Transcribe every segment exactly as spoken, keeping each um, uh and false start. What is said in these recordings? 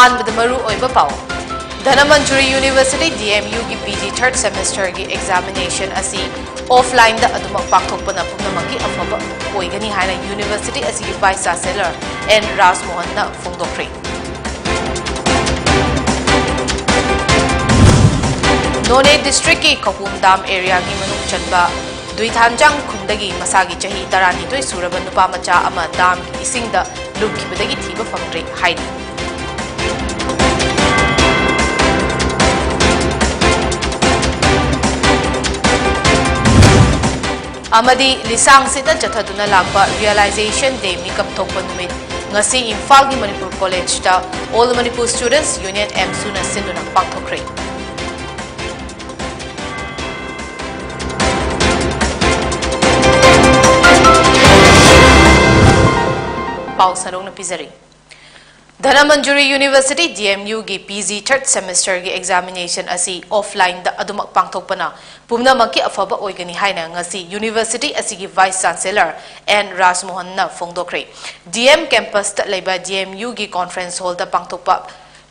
ꯑꯍꯥꯟꯕꯗ ꯃꯔꯨ ꯑꯣꯏꯕ ꯄꯥꯎ꯫ Dhanamanjuri University, D M U ꯒꯤ P G third semester ꯒꯤ examination ꯑꯁꯤ offline ꯗ ꯑꯗꯨꯃꯛ ꯄꯥꯡꯊꯣꯛꯄꯅ ꯄꯨꯝꯅꯃꯛꯀꯤ ꯑꯐꯕ ꯑꯣꯏꯒꯅꯤ ꯍꯥꯏꯅ university ꯑꯁꯤꯒꯤ Vice Chancellor N ꯔꯥꯖꯃꯣꯍꯟꯅ ꯐꯣꯡꯗꯣꯛꯈ꯭ꯔꯦ꯫ ꯅꯣꯅꯦ district ꯀꯤ ꯈꯧꯄꯨꯝ dam area ꯒꯤ ꯃꯅꯨꯡ ꯆꯟꯕ ꯗꯨꯏꯊꯥꯟꯖꯥꯡ ꯈꯨꯟꯗꯒꯤ ꯃꯁꯥꯒꯤ ꯆꯍꯤ ꯇꯔꯥꯅꯤꯊꯣꯏ ꯁꯨꯔꯕ ꯅꯨꯄꯥ ꯃꯆꯥ ꯑꯃ dam ꯒꯤ ꯏꯁꯤꯡꯗ ꯂꯨꯞꯈꯤꯕꯗꯒꯤ ꯊꯤꯕ ꯐꯪꯗ꯭ꯔꯤ ꯍꯥꯏꯔꯤ꯫ ꯑꯃꯗꯤ ꯂꯤꯁꯥꯡ ꯁꯤꯠꯅ ꯆꯠꯊꯗꯨꯅ ꯂꯥꯛꯄ Realization Day ꯃꯤꯀꯞ ꯊꯣꯛꯄ ꯅꯨꯃꯤꯠ ꯉꯁꯤ ꯏꯝꯐꯥꯜꯒꯤ ꯃꯅꯤꯄꯨꯔ ꯀꯣꯂꯦꯖꯇ All Manipur Students Union, ꯑꯦꯝꯁꯨꯅ ꯁꯤꯟꯗꯨꯅ ꯄꯥꯡꯊꯣꯛꯈ꯭ꯔꯦ꯫ ꯄꯥꯎ ꯁꯟꯗꯣꯛꯅ ꯄꯤꯖꯔꯤ꯫ Dhanamanjuri University, D M U ꯒꯤ P G third semester ꯒꯤ examination ꯑꯁꯤ offline ꯗ ꯑꯗꯨꯃꯛ ꯄꯥꯡꯊꯣꯛꯄꯅ ꯄꯨꯝꯅꯃꯛꯀꯤ ꯑꯐꯕ ꯑꯣꯏꯒꯅꯤ ꯍꯥꯏꯅ ꯉꯁꯤ university ꯑꯁꯤꯒꯤ Vice Chancellor N ꯔꯥꯖꯃꯣꯍꯟꯅ ꯐꯣꯡꯗꯣꯛꯈ꯭ꯔꯦ꯫ D M campus ꯇ ꯂꯩꯕ D M U ꯒꯤ conference hall ꯗ ꯄꯥꯡꯊꯣꯛꯄ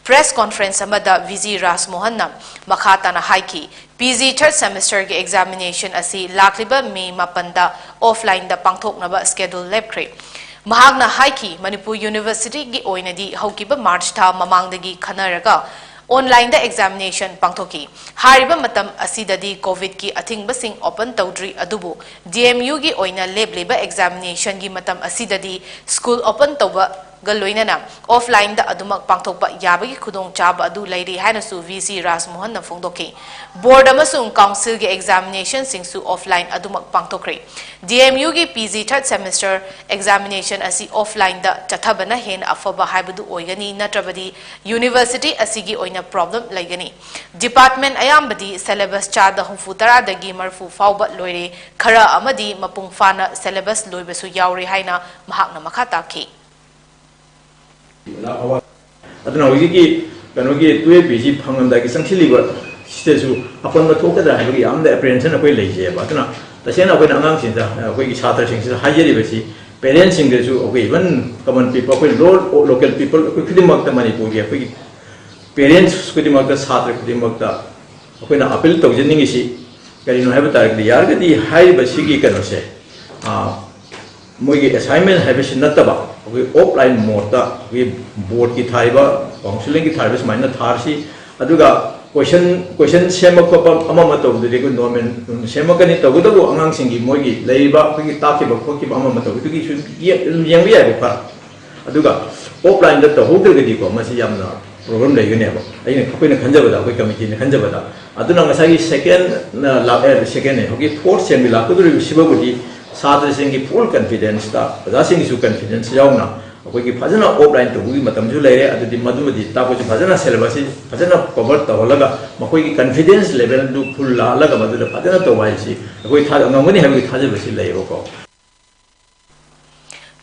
press conference ꯑꯃꯗ V G ꯔꯥꯖꯃꯣꯍꯟꯅ ꯃꯈꯥ ꯇꯥꯅ ꯍꯥꯏꯈꯤ, P G third semester ꯒꯤ examination ꯑꯁꯤ ꯂꯥꯛꯂꯤꯕ May ꯃꯥꯄꯟꯗ offline ꯗ ꯄꯥꯡꯊꯣꯛꯅꯕ schedule ꯂꯦꯞꯈ꯭ꯔꯦ꯫ ꯃꯍꯥꯛꯅ ꯍꯥꯏꯈꯤ, ꯃꯅꯤꯄꯨꯔ University ꯒꯤ ꯑꯣꯏꯅꯗꯤ ꯍꯧꯈꯤꯕ March ꯊꯥ ꯃꯃꯥꯡꯗꯒꯤ ꯈꯟꯅꯔꯒ online ꯗ examination ꯄꯥꯡꯊꯣꯛꯈꯤ꯫ ꯍꯥꯏꯔꯤꯕ ꯃꯇꯝ ꯑꯁꯤꯗꯗꯤ COVID ꯀꯤ ꯑꯊꯤꯡꯕꯁꯤꯡ open ꯇꯧꯗ꯭ꯔꯤ, ꯑꯗꯨꯕꯨ D M U ꯒꯤ ꯑꯣꯏꯅ ꯂꯦꯞꯂꯤꯕ examination ꯒꯤ ꯃꯇꯝ ꯑꯁꯤꯗꯗꯤ school open ꯇꯧꯕ ꯒ ꯂꯣꯏꯅꯅ offline ꯗ ꯑꯗꯨꯃꯛ ꯄꯥꯡꯊꯣꯛꯄ ꯌꯥꯕꯒꯤ ꯈꯨꯗꯣꯡꯆꯥꯕ ꯑꯗꯨ ꯂꯩꯔꯤ ꯍꯥꯏꯅꯁꯨ V C ꯔꯥꯖꯃꯣꯍꯟꯅ ꯐꯣꯡꯗꯣꯛꯈꯤ꯫ Board ꯑꯃꯁꯨꯡ council ꯒꯤ examination ꯁꯤꯡꯁꯨ offline ꯑꯗꯨꯃꯛ ꯄꯥꯡꯊꯣꯛꯈ꯭ꯔꯦ꯫ D M U ꯒꯤ P G third semester examination ꯑꯁꯤ offline ꯗ ꯆꯠꯊꯕꯅ ꯍꯦꯟꯅ ꯑꯐꯕ ꯍꯥꯏꯕꯗꯨ ꯑꯣꯏꯒꯅꯤ, ꯅꯠꯇ꯭ꯔꯕꯗꯤ university ꯑꯁꯤꯒꯤ ꯑꯣꯏꯅ problem ꯂꯩꯒꯅꯤ꯫ Department ꯑꯌꯥꯝꯕꯗꯤ syllabus ꯆꯥꯗ ꯍꯨꯝꯐꯨ ꯇꯔꯥꯗꯒꯤ ꯃꯔꯤꯐꯨ ꯐꯥꯎꯕ ꯂꯣꯏꯔꯦ, ꯈꯔ ꯑꯃꯗꯤ ꯃꯄꯨꯡ ꯐꯥꯅ syllabus ꯂꯣꯏꯕꯁꯨ ꯌꯥꯎꯔꯦ ꯍꯥꯏꯅ ꯃꯍꯥꯛꯅ ꯃꯈꯥ ꯇꯥꯈꯤ꯫ ꯑꯗꯨꯅ ꯍꯧꯖꯤꯛꯀꯤ ꯀꯩꯅꯣꯒꯤ twelve ꯁꯤ ꯐꯪꯂꯝꯗꯥꯏꯒꯤ ꯆꯪꯁꯤꯜꯂꯤꯕ ꯁꯤꯗꯁꯨ ꯑꯄꯟꯕ ꯊꯣꯛꯀꯗ꯭ꯔꯥ ꯍꯥꯏꯕꯒꯤ ꯌꯥꯝꯅ apprehension ꯑꯩꯈꯣꯏ ꯂꯩꯖꯩꯑꯕ꯫ ꯑꯗꯨꯅ ꯇꯁꯦꯡꯅ ꯑꯩꯈꯣꯏꯅ ꯑꯉꯥꯡꯁꯤꯡꯗ, ꯑꯩꯈꯣꯏꯒꯤ ꯁꯥꯇ꯭ꯔꯁꯤꯡꯁꯤꯗ ꯍꯥꯏꯖꯔꯤꯕꯁꯤ, ꯄꯦꯔꯦꯟꯁꯁꯤꯡꯗꯁꯨ ꯑꯩꯈꯣꯏ, even common people, ꯑꯩꯈꯣꯏ ꯂꯣ-, local people, ꯑꯩꯈꯣꯏ ꯈꯨꯗꯤꯡꯃꯛꯇ, ꯃꯅꯤꯄꯨꯔꯒꯤ ꯑꯩꯈꯣꯏꯒꯤ ꯄꯦꯔꯦꯟꯁ ꯈꯨꯗꯤꯡꯃꯛꯇ, ꯁꯥꯇ꯭ꯔ ꯈꯨꯗꯤꯡꯃꯛꯇ ꯑꯩꯈꯣꯏꯅ ꯑꯄꯤꯜ ꯇꯧꯖꯅꯤꯡꯉꯤꯁꯤ ꯀꯔꯤꯅꯣ ꯍꯥꯏꯕ ꯇꯥꯔꯒꯗꯤ, ꯌꯥꯔꯒꯗꯤ ꯍꯥꯏꯔꯤꯕꯁꯤꯒꯤ ꯀꯩꯅꯣꯁꯦ, ꯑꯥ, ꯃꯣꯏꯒꯤ ꯑꯦꯁꯥꯏꯟꯃꯦꯟ ꯍꯥꯏꯕꯁꯤ ꯅꯠꯇꯕ, ꯑꯩꯈꯣꯏ ꯑꯣꯐꯂꯥꯏꯟ ꯃꯣꯗꯇ ꯑꯩꯈꯣꯏꯒꯤ ꯕꯣꯔꯗꯀꯤ ꯊꯥꯔꯤꯕ, ꯀꯥꯎꯟꯁꯤꯂꯤꯡꯒꯤ ꯊꯥꯔꯤꯕ ꯁꯨꯃꯥꯏꯅ ꯊꯥꯔꯁꯤ꯫ ꯑꯗꯨꯒ ꯀꯣꯏꯁꯟ, ꯀꯣꯏꯁꯟ ꯁꯦꯝꯕ ꯈꯣꯠꯄ ꯑꯃ ꯑꯃ ꯇꯧꯕꯗꯨꯗꯤ ꯑꯩꯈꯣꯏ ꯅꯣꯔꯃꯦꯜ ꯁꯦꯝꯃꯛꯀꯅꯤ꯫ ꯇꯧꯕꯇꯕꯨ ꯑꯉꯥꯡꯁꯤꯡꯒꯤ ꯃꯣꯏꯒꯤ ꯂꯩꯔꯤꯕ ꯑꯩꯈꯣꯏꯒꯤ ꯇꯥꯛꯈꯤꯕ ꯈꯣꯠꯈꯤꯕ ꯑꯃ ꯑꯃ ꯇꯧꯕꯗꯨꯒꯤꯁꯨ ꯌꯦ-, ꯑꯗꯨꯝ ꯌꯦꯡꯕ ꯌꯥꯏꯕ ꯈꯔ꯫ ꯑꯗꯨꯒ ꯑꯣꯐꯂꯥꯏꯟꯗ ꯇꯧꯍꯧꯗ꯭ꯔꯒꯗꯤꯀꯣ, ꯃꯁꯤ ꯌꯥꯝꯅ ꯄ꯭ꯔꯣꯕ꯭ꯂꯦꯝ ꯂꯩꯒꯅꯦꯕ꯫ ꯑꯩꯅ, ꯑꯩꯈꯣꯏꯅ ꯈꯟꯖꯕꯗ, ꯑꯩꯈꯣꯏ ꯀꯃꯤꯇꯤꯅ ꯈꯟꯖꯕꯗ꯫ ꯑꯗꯨꯅ ꯉꯁꯥꯏꯒꯤ ꯁꯦꯀꯦꯟ, ꯂꯥꯛ-, ꯑꯦ, ꯁꯦꯀꯦꯟ ꯍꯥꯏ, ꯍꯧꯖꯤꯛ ꯐꯣꯔꯠ ꯁꯦꯝꯒꯤ ꯂꯥꯛꯀꯗꯧꯔꯤꯕꯁꯤꯐꯥꯎꯕꯗꯤ ꯁꯥꯇ꯭ꯔꯁꯤꯡꯒꯤ ꯐꯨꯜ ꯀꯟꯐꯤꯗꯦꯟꯁꯇ, ꯑꯣꯖꯥꯁꯤꯡꯒꯤꯁꯨ ꯀꯟꯐꯤꯗꯦꯟꯁ ꯌꯥꯎꯅ ꯑꯩꯈꯣꯏꯒꯤ ꯐꯖꯅ ꯑꯣꯐꯂꯥꯏꯟ ꯇꯧꯕꯒꯤ ꯃꯇꯝꯁꯨ ꯂꯩꯔꯦ꯫ ꯑꯗꯨꯗꯤ ꯃꯗꯨꯃꯗꯤ ꯇꯥꯛꯄꯁꯤ ꯐꯖꯅ ꯁꯦꯂꯦꯕꯁꯁꯤ ꯐꯖꯅ ꯀꯣꯚꯔ ꯇꯧꯍꯜꯂꯒ ꯃꯈꯣꯏꯒꯤ ꯀꯟꯐꯤꯗꯦꯟꯁ ꯂꯦꯚꯦꯜꯗꯨ ꯐꯨꯜ ꯂꯥꯛꯍꯜꯂꯒ ꯃꯗꯨꯗ ꯐꯖꯅ ꯇꯧꯕ ꯍꯥꯏꯁꯤ ꯑꯩꯈꯣꯏ ꯊꯥ-, ꯉꯝꯒꯅꯤ ꯍꯥꯏꯕꯒꯤ ꯊꯥꯖꯕꯁꯤ ꯂꯩꯌꯦꯕꯀꯣ꯫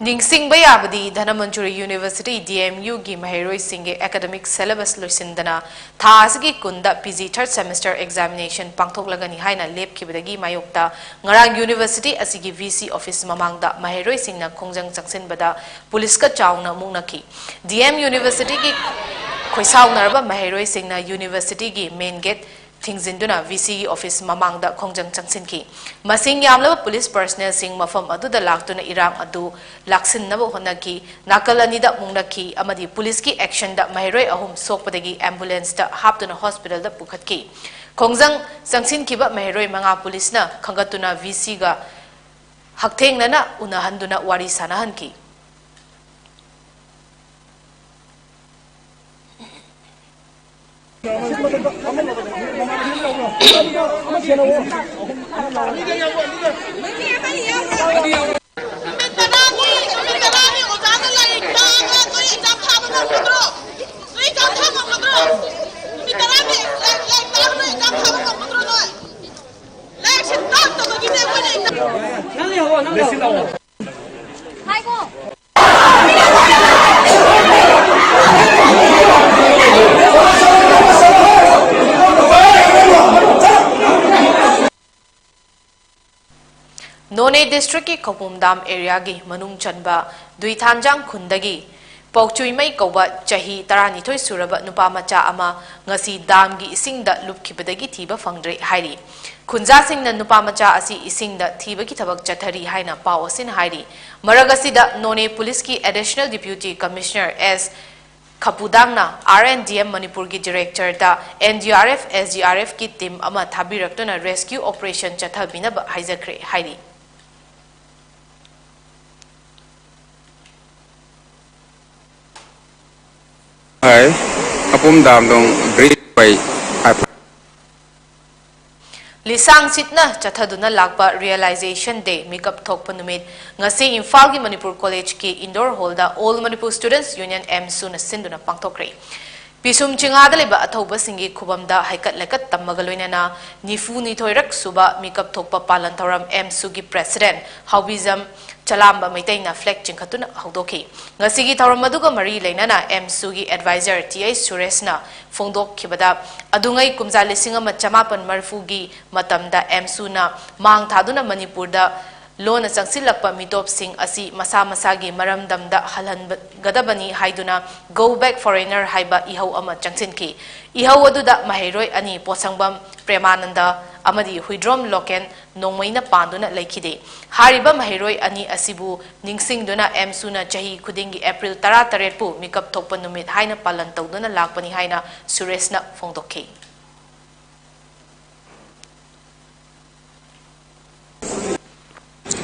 ꯅꯤꯡꯁꯤꯡꯕ ꯌꯥꯕꯗꯤ, ꯙꯅꯃꯟꯖꯨꯔꯤ ꯌꯨꯅꯤꯚꯔꯁꯤꯇꯤ, ꯗꯤ ꯑꯦꯝ ꯌꯨꯒꯤ ꯃꯍꯩꯔꯣꯏꯁꯤꯡꯒꯤ ꯑꯦꯀꯥꯗꯃꯤꯛ ꯁꯦꯂꯦꯕꯁ ꯂꯣꯏꯁꯤꯟꯗꯅ ꯊꯥ ꯑꯁꯤꯒꯤ ꯀꯨꯟꯗ ꯄꯤ ꯖꯤ ꯊꯥꯔꯠ ꯁꯦꯃꯤꯁꯇꯔ ꯑꯦꯛꯖꯥꯃꯤꯅꯦꯁꯟ ꯄꯥꯡꯊꯣꯛꯂꯒꯅꯤ ꯍꯥꯏꯅ ꯂꯦꯞꯈꯤꯕꯗꯒꯤ ꯃꯥꯌꯣꯛꯇ ꯉꯔꯥꯡ ꯌꯨꯅꯤꯚꯔꯁꯤꯇꯤ ꯑꯁꯤꯒꯤ ꯚꯤ ꯁꯤ ꯑꯣꯐꯤꯁ ꯃꯃꯥꯡꯗ ꯃꯍꯩꯔꯣꯏꯁꯤꯡꯅ ꯈꯣꯡꯖꯪ ꯆꯪꯁꯤꯟꯕꯗ ꯄꯨꯂꯤꯁꯀ ꯆꯥꯎꯅ ꯃꯨꯛꯅꯈꯤ꯫ ꯗꯤ ꯑꯦꯝ ꯌꯨꯅꯤꯚꯔꯁꯤꯇꯤꯒꯤ ꯈꯣꯏꯁꯥꯎꯅꯔꯕ ꯃꯍꯩꯔꯣꯏꯁꯤꯡꯅ ꯌꯨꯅꯤꯚꯔꯁꯤꯇꯤꯒꯤ ꯃꯦꯟ ꯒꯦꯠ ꯊꯤꯡꯖꯤꯟꯗꯨꯅ ꯚꯤ ꯁꯤꯒꯤ ꯑꯣꯐꯤꯁ ꯃꯃꯥꯡꯗ ꯈꯣꯡꯖꯪ ꯆꯪꯁꯤꯟꯈꯤ꯫ ꯃꯁꯤꯡ ꯌꯥꯝꯂꯕ ꯄꯨꯂꯤꯁ ꯄꯔꯁꯅꯦꯜꯁꯤꯡ ꯃꯐꯝ ꯑꯗꯨꯗ ꯂꯥꯛꯇꯨꯅ ꯏꯔꯥꯡ ꯑꯗꯨ ꯂꯥꯛꯁꯤꯟꯅꯕ ꯍꯣꯠꯅꯈꯤ꯫ ꯅꯥꯀꯜ ꯑꯅꯤꯗ ꯃꯨꯛꯅꯈꯤ ꯑꯃꯗꯤ ꯄꯨꯂꯤꯁꯀꯤ ꯑꯦꯛꯁꯟꯗ ꯃꯍꯩꯔꯣꯏ ꯑꯍꯨꯝ ꯁꯣꯛꯄꯗꯒꯤ ꯑꯦꯝꯕꯨꯂꯦꯟꯁꯇ ꯍꯥꯞꯇꯨꯅ ꯍꯣꯁꯄꯤꯇꯥꯜꯗ ꯄꯨꯈꯠꯈꯤ꯫ ꯈꯣꯡꯖꯪ ꯆꯪꯁꯤꯟꯈꯤꯕ ꯃꯍꯩꯔꯣꯏ ꯃꯉꯥ ꯄꯨꯂꯤꯁꯅ ꯈꯟꯒꯠꯇꯨꯅ ꯚꯤ ꯁꯤꯒ ꯍꯛꯊꯦꯡꯅꯅ ꯎꯅꯍꯟꯗꯨꯅ ꯋꯥꯔꯤ ꯁꯥꯅꯍꯟꯈꯤ꯫ ꯅꯨꯃꯤꯠ ꯇꯔꯥꯅꯤ, ꯅꯨꯃꯤꯠ ꯇꯔꯥꯅꯤ ꯑꯣꯖꯥꯅ ꯂꯥꯏꯔꯤꯛ ꯇꯥꯛꯑꯒ ꯅꯣꯏ ꯑꯦꯛꯖꯥꯝ ꯊꯥꯕ ꯉꯝꯒꯗ꯭ꯔꯣ? ꯅꯣꯏ ꯑꯦꯛꯖꯥꯝ ꯊꯥꯕ ꯉꯝꯒꯗ꯭ꯔꯣ? ꯅꯨꯃꯤꯠ ꯇꯔꯥꯅꯤ ꯂꯥꯏꯔꯤꯛ, ꯂꯥꯏꯔꯤꯛ ꯇꯥꯛꯑꯒ ꯅꯣꯏ ꯑꯦꯛꯖꯥꯝ ꯊꯥꯕ ꯉꯝꯒꯗ꯭ꯔꯣ ꯅꯣꯏ? ꯂꯥꯏꯔꯤꯛꯁꯦ ꯇꯥꯛꯇꯕꯒꯤꯅꯦ ꯑꯩꯈꯣꯏꯅ ꯑꯦꯛꯖꯥꯝ ꯅꯪ ꯂꯩꯍꯧꯔꯣ, ꯅꯪ ꯂꯩꯍꯧꯔꯣ꯫ ꯍꯥꯏꯒꯣ꯫ ꯅꯣꯅꯦ ꯗꯤꯁꯇ꯭ꯔꯤꯛꯀꯤ ꯈꯧꯄꯨꯝ ꯗꯥꯝ ꯑꯦꯔꯤꯌꯥꯒꯤ ꯃꯅꯨꯡ ꯆꯟꯕ ꯗꯨꯏꯊꯥꯟꯖꯥꯡ ꯈꯨꯟꯗꯒꯤ ꯄꯥꯎꯆꯨꯏꯃꯩ ꯀꯧꯕ ꯆꯍꯤ ꯇꯔꯥꯅꯤꯊꯣꯏ ꯁꯨꯔꯕ ꯅꯨꯄꯥ ꯃꯆꯥ ꯑꯃ ꯉꯁꯤ ꯗꯥꯝꯒꯤ ꯏꯁꯤꯡꯗ ꯂꯨꯞꯈꯤꯕꯗꯒꯤ ꯊꯤꯕ ꯐꯪꯗ꯭ꯔꯦ ꯍꯥꯏꯔꯤ꯫ ꯈꯨꯟꯖꯥꯁꯤꯡꯅ ꯅꯨꯄꯥ ꯃꯆꯥ ꯑꯁꯤ ꯏꯁꯤꯡꯗ ꯊꯤꯕꯒꯤ ꯊꯕꯛ ꯆꯠꯊꯔꯤ ꯍꯥꯏꯅ ꯄꯥꯎ ꯑꯁꯤꯅ ꯍꯥꯏꯔꯤ꯫ ꯃꯔꯛ ꯑꯁꯤꯗ ꯅꯣꯅꯦ ꯄꯨꯂꯤꯁꯀꯤ Additional Deputy Commissioner S ꯈꯄꯨꯗꯥꯡꯅ R and D M ꯃꯅꯤꯄꯨꯔꯒꯤ ꯗꯤꯔꯦꯛꯇꯔꯗ N D R F, S D R F ꯀꯤ ꯇꯤꯝ ꯑꯃ ꯊꯥꯕꯤꯔꯛꯇꯨꯅ ꯔꯦꯁꯀ꯭ꯌꯨ ꯑꯣꯄꯔꯦꯁꯟ ꯆꯠꯊꯕꯤꯅꯕ ꯍꯥꯏꯖꯈ꯭ꯔꯦ ꯍꯥꯏꯔꯤ꯫ Hi, Khapum Damdong Bridge by Hyper. ꯂꯤꯁꯥꯡ ꯁꯤꯠꯅ ꯆꯠꯊꯗꯨꯅ ꯂꯥꯛꯄ Realization Day ꯃꯤꯀꯞ ꯊꯣꯛꯄ ꯅꯨꯃꯤꯠ ꯉꯁꯤ ꯏꯝꯐꯥꯜꯒꯤ ꯃꯅꯤꯄꯨꯔ ꯀꯣꯂꯦꯖꯀꯤ ꯏꯟꯗꯣꯔ ꯍꯣꯜꯗ All Manipur Students Union, ꯑꯦꯝꯁꯨꯅ ꯁꯤꯟꯗꯨꯅ ꯄꯥꯡꯊꯣꯛꯈ꯭ꯔꯦ꯫ ꯄꯤꯁꯨꯝ ꯆꯤꯡꯉꯥꯗ ꯂꯩꯕ ꯑꯊꯧꯕꯁꯤꯡꯒꯤ ꯈꯨꯕꯝꯗ ꯍꯩꯀꯠ ꯂꯩꯀꯠ ꯇꯝꯕꯒ ꯂꯣꯏꯅꯅ ꯅꯤꯐꯨ ꯅꯤꯊꯣꯏꯔꯛ ꯁꯨꯕ ꯃꯤꯀꯞ ꯊꯣꯛꯄ ꯄꯥꯂꯟ ꯊꯧꯔꯝ ꯑꯦꯝꯁꯨꯒꯤ ꯄ꯭ꯔꯦꯁꯤꯗꯦꯟ ꯍꯥꯎꯕꯤꯖꯝ ꯆꯂꯥꯝꯕ ꯃꯩꯇꯩꯅ ꯐ꯭ꯂꯦꯒ ꯆꯤꯡꯈꯠꯇꯨꯅ ꯍꯧꯗꯣꯛꯈꯤ꯫ ꯉꯁꯤꯒꯤ ꯊꯧꯔꯝ ꯑꯗꯨꯒ ꯃꯔꯤ ꯂꯩꯅꯅ ꯑꯦꯝꯁꯨꯒꯤ ꯑꯦꯗꯚꯥꯏꯖꯔ ꯇꯤ ꯑꯩꯆ ꯁꯨꯔꯦꯁꯅ ꯐꯣꯡꯗꯣꯛꯈꯤꯕꯗ, ꯑꯗꯨꯉꯩ ꯀꯨꯝꯖꯥ ꯂꯤꯁꯤꯡ ꯑꯃ ꯆꯃꯥꯄꯟ ꯃꯔꯤꯐꯨꯒꯤ ꯃꯇꯝꯗ ꯑꯦꯝꯁꯨꯅ ꯃꯥꯡ ꯊꯥꯗꯨꯅ ꯃꯅꯤꯄꯨꯔꯗ ꯂꯣꯟꯅ ꯆꯪꯁꯤꯜꯂꯛꯄ ꯃꯤꯇꯣꯞꯁꯤꯡ ꯑꯁꯤ ꯃꯁꯥ ꯃꯁꯥꯒꯤ ꯃꯔꯝꯗꯝꯗ ꯍꯜꯍꯟꯒꯗꯕꯅꯤ ꯍꯥꯏꯗꯨꯅ Go Back Foreigner ꯍꯥꯏꯕ ꯏꯍꯧ ꯑꯃ ꯆꯪꯁꯤꯟꯈꯤ꯫ ꯏꯍꯧ ꯑꯗꯨꯗ ꯃꯍꯩꯔꯣꯏ ꯑꯅꯤ, ꯄꯣꯠꯁꯪꯕꯝ ꯄ꯭ꯔꯦꯃꯥꯅꯟꯗ ꯑꯃꯗꯤ ꯍꯨꯏꯗ꯭ꯔꯣꯝ ꯂꯣꯀꯦꯟ, ꯅꯣꯡꯃꯩꯅ ꯄꯥꯟꯗꯨꯅ ꯂꯩꯈꯤꯗꯦ꯫ ꯍꯥꯏꯔꯤꯕ ꯃꯍꯩꯔꯣꯏ ꯑꯅꯤ ꯑꯁꯤꯕꯨ ꯅꯤꯡꯁꯤꯡꯗꯨꯅ ꯑꯦꯝꯁꯨꯅ ꯆꯍꯤ ꯈꯨꯗꯤꯡꯒꯤ ꯑꯦꯄ꯭ꯔꯤꯜ ꯇꯔꯥꯇꯔꯦꯠꯄꯨ ꯃꯤꯀꯞ ꯊꯣꯛꯄ ꯅꯨꯃꯤꯠ ꯍꯥꯏꯅ ꯄꯥꯂꯟ ꯇꯧꯗꯨꯅ ꯂꯥꯛꯄꯅꯤ ꯍꯥꯏꯅ ꯁꯨꯔꯦꯁꯅ ꯐꯣꯡꯗꯣꯛꯈꯤ꯫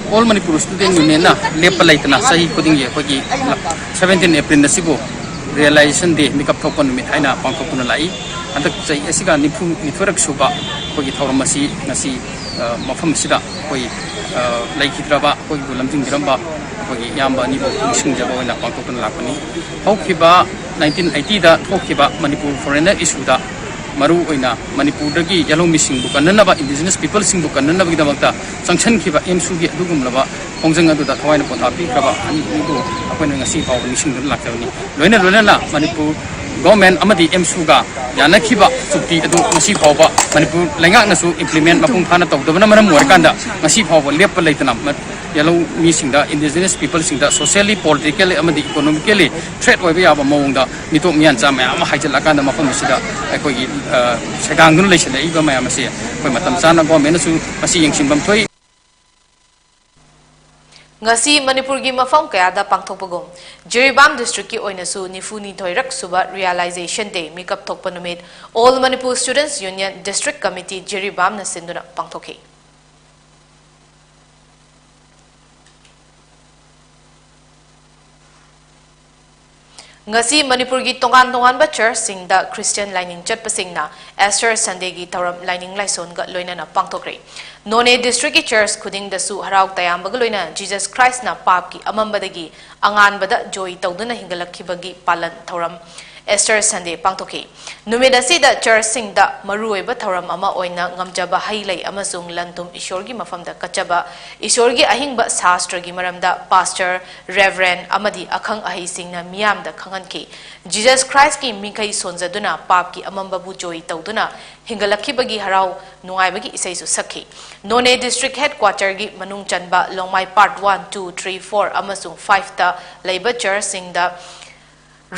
All Manipur Student Unionꯅ ꯂꯦꯞꯄ ꯂꯩꯇꯅ ꯆꯍꯤ ꯈꯨꯗꯤꯡꯒꯤ ꯑꯩꯈꯣꯏꯒꯤ seventeen April ꯑꯁꯤꯕꯨ Realization Day, ꯃꯤꯀꯞ ꯊꯣꯛꯄ ꯅꯨꯃꯤꯠ ꯍꯥꯏꯅ ꯄꯥꯡꯊꯣꯛꯇꯨꯅ ꯂꯥꯛꯏ꯫ ꯍꯟꯗꯛ ꯆꯍꯤ ꯑꯁꯤꯒ ꯅꯤꯐꯨ ꯅꯤꯊꯣꯏꯔꯛ ꯁꯨꯕ ꯑꯩꯈꯣꯏꯒꯤ ꯊꯧꯔꯝ ꯑꯁꯤ ꯉꯁꯤ, ꯑ, ꯃꯐꯝ ꯑꯁꯤꯗ ꯑꯩꯈꯣꯏ, ꯑ, ꯂꯩꯈꯤꯗ꯭ꯔꯕ ꯑꯩꯈꯣꯏꯕꯨ ꯂꯝꯖꯤꯡꯕꯤꯔꯝꯕ ꯑꯩꯈꯣꯏꯒꯤ ꯏꯌꯥꯝꯕ ꯑꯅꯤꯕꯨ ꯅꯤꯡꯁꯤꯡꯖꯕ ꯑꯣꯏꯅ ꯄꯥꯡꯊꯣꯛꯇꯨꯅ ꯂꯥꯛꯄꯅꯤ꯫ ꯍꯧꯈꯤꯕ nineteen eightyꯗ ꯊꯣꯛꯈꯤꯕ ꯃꯅꯤꯄꯨꯔ Foreigner Issueꯗ ꯃꯔꯨ ꯑꯣꯏꯅ ꯃꯅꯤꯄꯨꯔꯗꯒꯤ ꯌꯦꯜꯍꯧꯃꯤꯁꯤꯡꯕꯨ ꯀꯟꯅꯅꯕ, Indigenous Peopleꯁꯤꯡꯕꯨ ꯀꯟꯅꯅꯕꯒꯤꯗꯃꯛꯇ ꯆꯪꯁꯤꯟꯈꯤꯕ ꯑꯦꯝꯁꯨꯒꯤ ꯑꯗꯨꯒꯨꯝꯂꯕ ꯈꯣꯡꯖꯪ ꯑꯗꯨꯗ ꯊꯋꯥꯏꯅ ꯄꯣꯊꯥ ꯄꯤꯈ꯭ꯔꯕ ꯑꯅꯤꯗꯨ ꯑꯩꯈꯣꯏꯅ ꯉꯁꯤ ꯐꯥꯎꯕ ꯅꯤꯡꯁꯤꯡꯗꯨꯅ ꯂꯥꯛꯆꯕꯅꯤ꯫ ꯂꯣꯏꯅ ꯂꯣꯏꯅꯅ ꯃꯅꯤꯄꯨꯔ ꯒꯣꯔꯃꯦꯟ ꯑꯃꯗꯤ ꯑꯦꯝꯁꯨꯒ ꯌꯥꯅꯈꯤꯕ ꯆꯨꯛꯇꯤ ꯑꯗꯨ ꯉꯁꯤ ꯐꯥꯎꯕ ꯃꯅꯤꯄꯨꯔ ꯂꯩꯉꯥꯛꯅꯁꯨ ꯏꯝꯄ꯭ꯂꯤꯃꯦꯟ ꯃꯄꯨꯡ ꯐꯥꯅ ꯇꯧꯗꯕꯅ ꯃꯔꯝ ꯑꯣꯏꯔꯀꯥꯟꯗ ꯉꯁꯤ ꯐꯥꯎꯕ ꯂꯦꯞꯄ ꯂꯩꯇꯅ ꯃ-, ꯌꯦꯜꯍꯧ ꯃꯤꯁꯤꯡꯗ, ꯏꯟꯗꯤꯖꯤꯅꯁ ꯄꯤꯄꯜꯁꯤꯡꯗ ꯁꯣꯁꯤꯌꯦꯜꯂꯤ, ꯄꯣꯂꯤꯇꯤꯀꯦꯜꯂꯤ ꯑꯃꯗꯤ ꯏꯀꯣꯅꯣꯃꯤꯀꯦꯜꯂꯤ ꯊ꯭ꯔꯦꯠ ꯑꯣꯏꯕ ꯌꯥꯕ ꯃꯑꯣꯡꯗ ꯃꯤꯇꯣꯞ ꯃꯤꯌꯥꯟꯆꯥ ꯃꯌꯥꯝ ꯑꯃ ꯍꯥꯏꯖꯤꯜꯂꯛꯑꯀꯥꯟꯗ ꯃꯐꯝ ꯑꯁꯤꯗ ꯑꯩꯈꯣꯏꯒꯤ, ꯑ, ꯁꯩꯗꯥꯡꯗꯨꯅ ꯂꯩꯁꯤꯜꯂꯛꯏꯕ ꯃꯌꯥꯝ ꯑꯁꯤ ꯑꯩꯈꯣꯏ ꯃꯇꯝ ꯆꯥꯅ ꯒꯣꯔꯃꯦꯟꯅꯁꯨ ꯃꯁꯤ ꯌꯦꯡꯁꯤꯟꯐꯝ ꯊꯣꯛꯏ꯫ ꯉꯁꯤ ꯃꯅꯤꯄꯨꯔꯒꯤ ꯃꯐꯝ ꯀꯌꯥꯗ ꯄꯥꯡꯊꯣꯛꯄꯒꯨꯝ, ꯖꯤꯔꯤꯕꯥꯝ ꯗꯤꯁꯇ꯭ꯔꯤꯛꯀꯤ ꯑꯣꯏꯅꯁꯨ ꯅꯤꯐꯨꯅꯤꯊꯣꯏꯔꯛ ꯁꯨꯕ Realization Day, ꯃꯤꯀꯞ ꯊꯣꯛꯄ ꯅꯨꯃꯤꯠ, All Manipur Students Union District Committee ꯖꯤꯔꯤꯕꯥꯝꯅ ꯁꯤꯟꯗꯨꯅ ꯄꯥꯡꯊꯣꯛꯈꯤ꯫ ꯉꯁꯤ ꯃꯅꯤꯄꯨꯔꯒꯤ ꯇꯣꯉꯥꯟ ꯇꯣꯉꯥꯟꯕ ꯆꯔꯆꯁꯤꯡꯗ ꯈ꯭ꯔꯤꯁꯇꯤꯌꯟ ꯂꯥꯏꯅꯤꯡ ꯆꯠꯄꯁꯤꯡꯅ ꯑꯦꯁꯇꯔ ꯁꯟꯗꯦꯒꯤ ꯊꯧꯔꯝ ꯂꯥꯏꯅꯤꯡ ꯂꯥꯏꯁꯣꯟꯒ ꯂꯣꯏꯅꯅ ꯄꯥꯡꯊꯣꯛꯈ꯭ꯔꯦ꯫ ꯅꯣꯅꯦ ꯗꯤꯁꯇ꯭ꯔꯤꯛꯀꯤ ꯆꯔꯆ ꯈꯨꯗꯤꯡꯗꯁꯨ ꯍꯔꯥꯎ ꯇꯌꯥꯝꯕꯒ ꯂꯣꯏꯅꯅ ꯖꯤꯖꯁ ꯈ꯭ꯔꯥꯏꯁꯅ ꯄꯥꯞꯀꯤ ꯑꯃꯝꯕꯗꯒꯤ ꯑꯉꯥꯟꯕꯗ ꯖꯣꯏ ꯇꯧꯗꯨꯅ ꯍꯤꯡꯒꯠꯂꯛꯈꯤꯕꯒꯤ ꯄꯥꯂꯟ ꯊꯧꯔꯝ ꯑꯦꯁꯇꯔ ꯁꯟꯗꯦ ꯄꯥꯡꯊꯣꯛꯈꯤ꯫ ꯅꯨꯃꯤꯠ ꯑꯁꯤꯗ ꯆꯔꯆꯁꯤꯡꯗ ꯃꯔꯨꯑꯣꯏꯕ ꯊꯧꯔꯝ ꯑꯃ ꯑꯣꯏꯅ ꯉꯝꯖꯕ ꯍꯩ ꯂꯩ ꯑꯃꯁꯨꯡ ꯂꯟ ꯊꯨꯝ ꯏꯁꯣꯔꯒꯤ ꯃꯐꯝꯗ ꯀꯠꯆꯕ, ꯏꯁꯣꯔꯒꯤ ꯑꯍꯤꯡꯕ ꯁꯥꯁꯇ꯭ꯔꯒꯤ ꯃꯔꯝꯗ ꯄꯥꯁꯇꯔ, ꯔꯦꯚꯔꯦꯟ ꯑꯃꯗꯤ ꯑꯈꯪ ꯑꯍꯩꯁꯤꯡꯅ ꯃꯤꯌꯥꯝꯗ ꯈꯪꯍꯟꯈꯤ꯫ ꯖꯤꯖꯁ ꯈ꯭ꯔꯥꯏꯁꯀꯤ ꯃꯤꯡꯈꯩ ꯁꯣꯟꯖꯗꯨꯅ ꯄꯥꯞꯀꯤ ꯑꯃꯝꯕꯕꯨ ꯖꯣꯏ ꯇꯧꯗꯨꯅ ꯍꯤꯡꯒꯠꯂꯛꯈꯤꯕꯒꯤ ꯍꯔꯥꯎ ꯅꯨꯡꯉꯥꯏꯕꯒꯤ ꯏꯁꯩꯁꯨ ꯁꯛꯈꯤ꯫ ꯅꯣꯅꯦ ꯗꯤꯁꯇ꯭ꯔꯤꯛ ꯍꯦꯗꯀ꯭ꯋꯥꯇꯔꯒꯤ ꯃꯅꯨꯡ ꯆꯟꯕ Longmai part one, two, three, four ꯑꯃꯁꯨꯡ ꯐꯥꯏꯚꯇ ꯂꯩꯕ ꯆꯔꯆꯁꯤꯡꯗ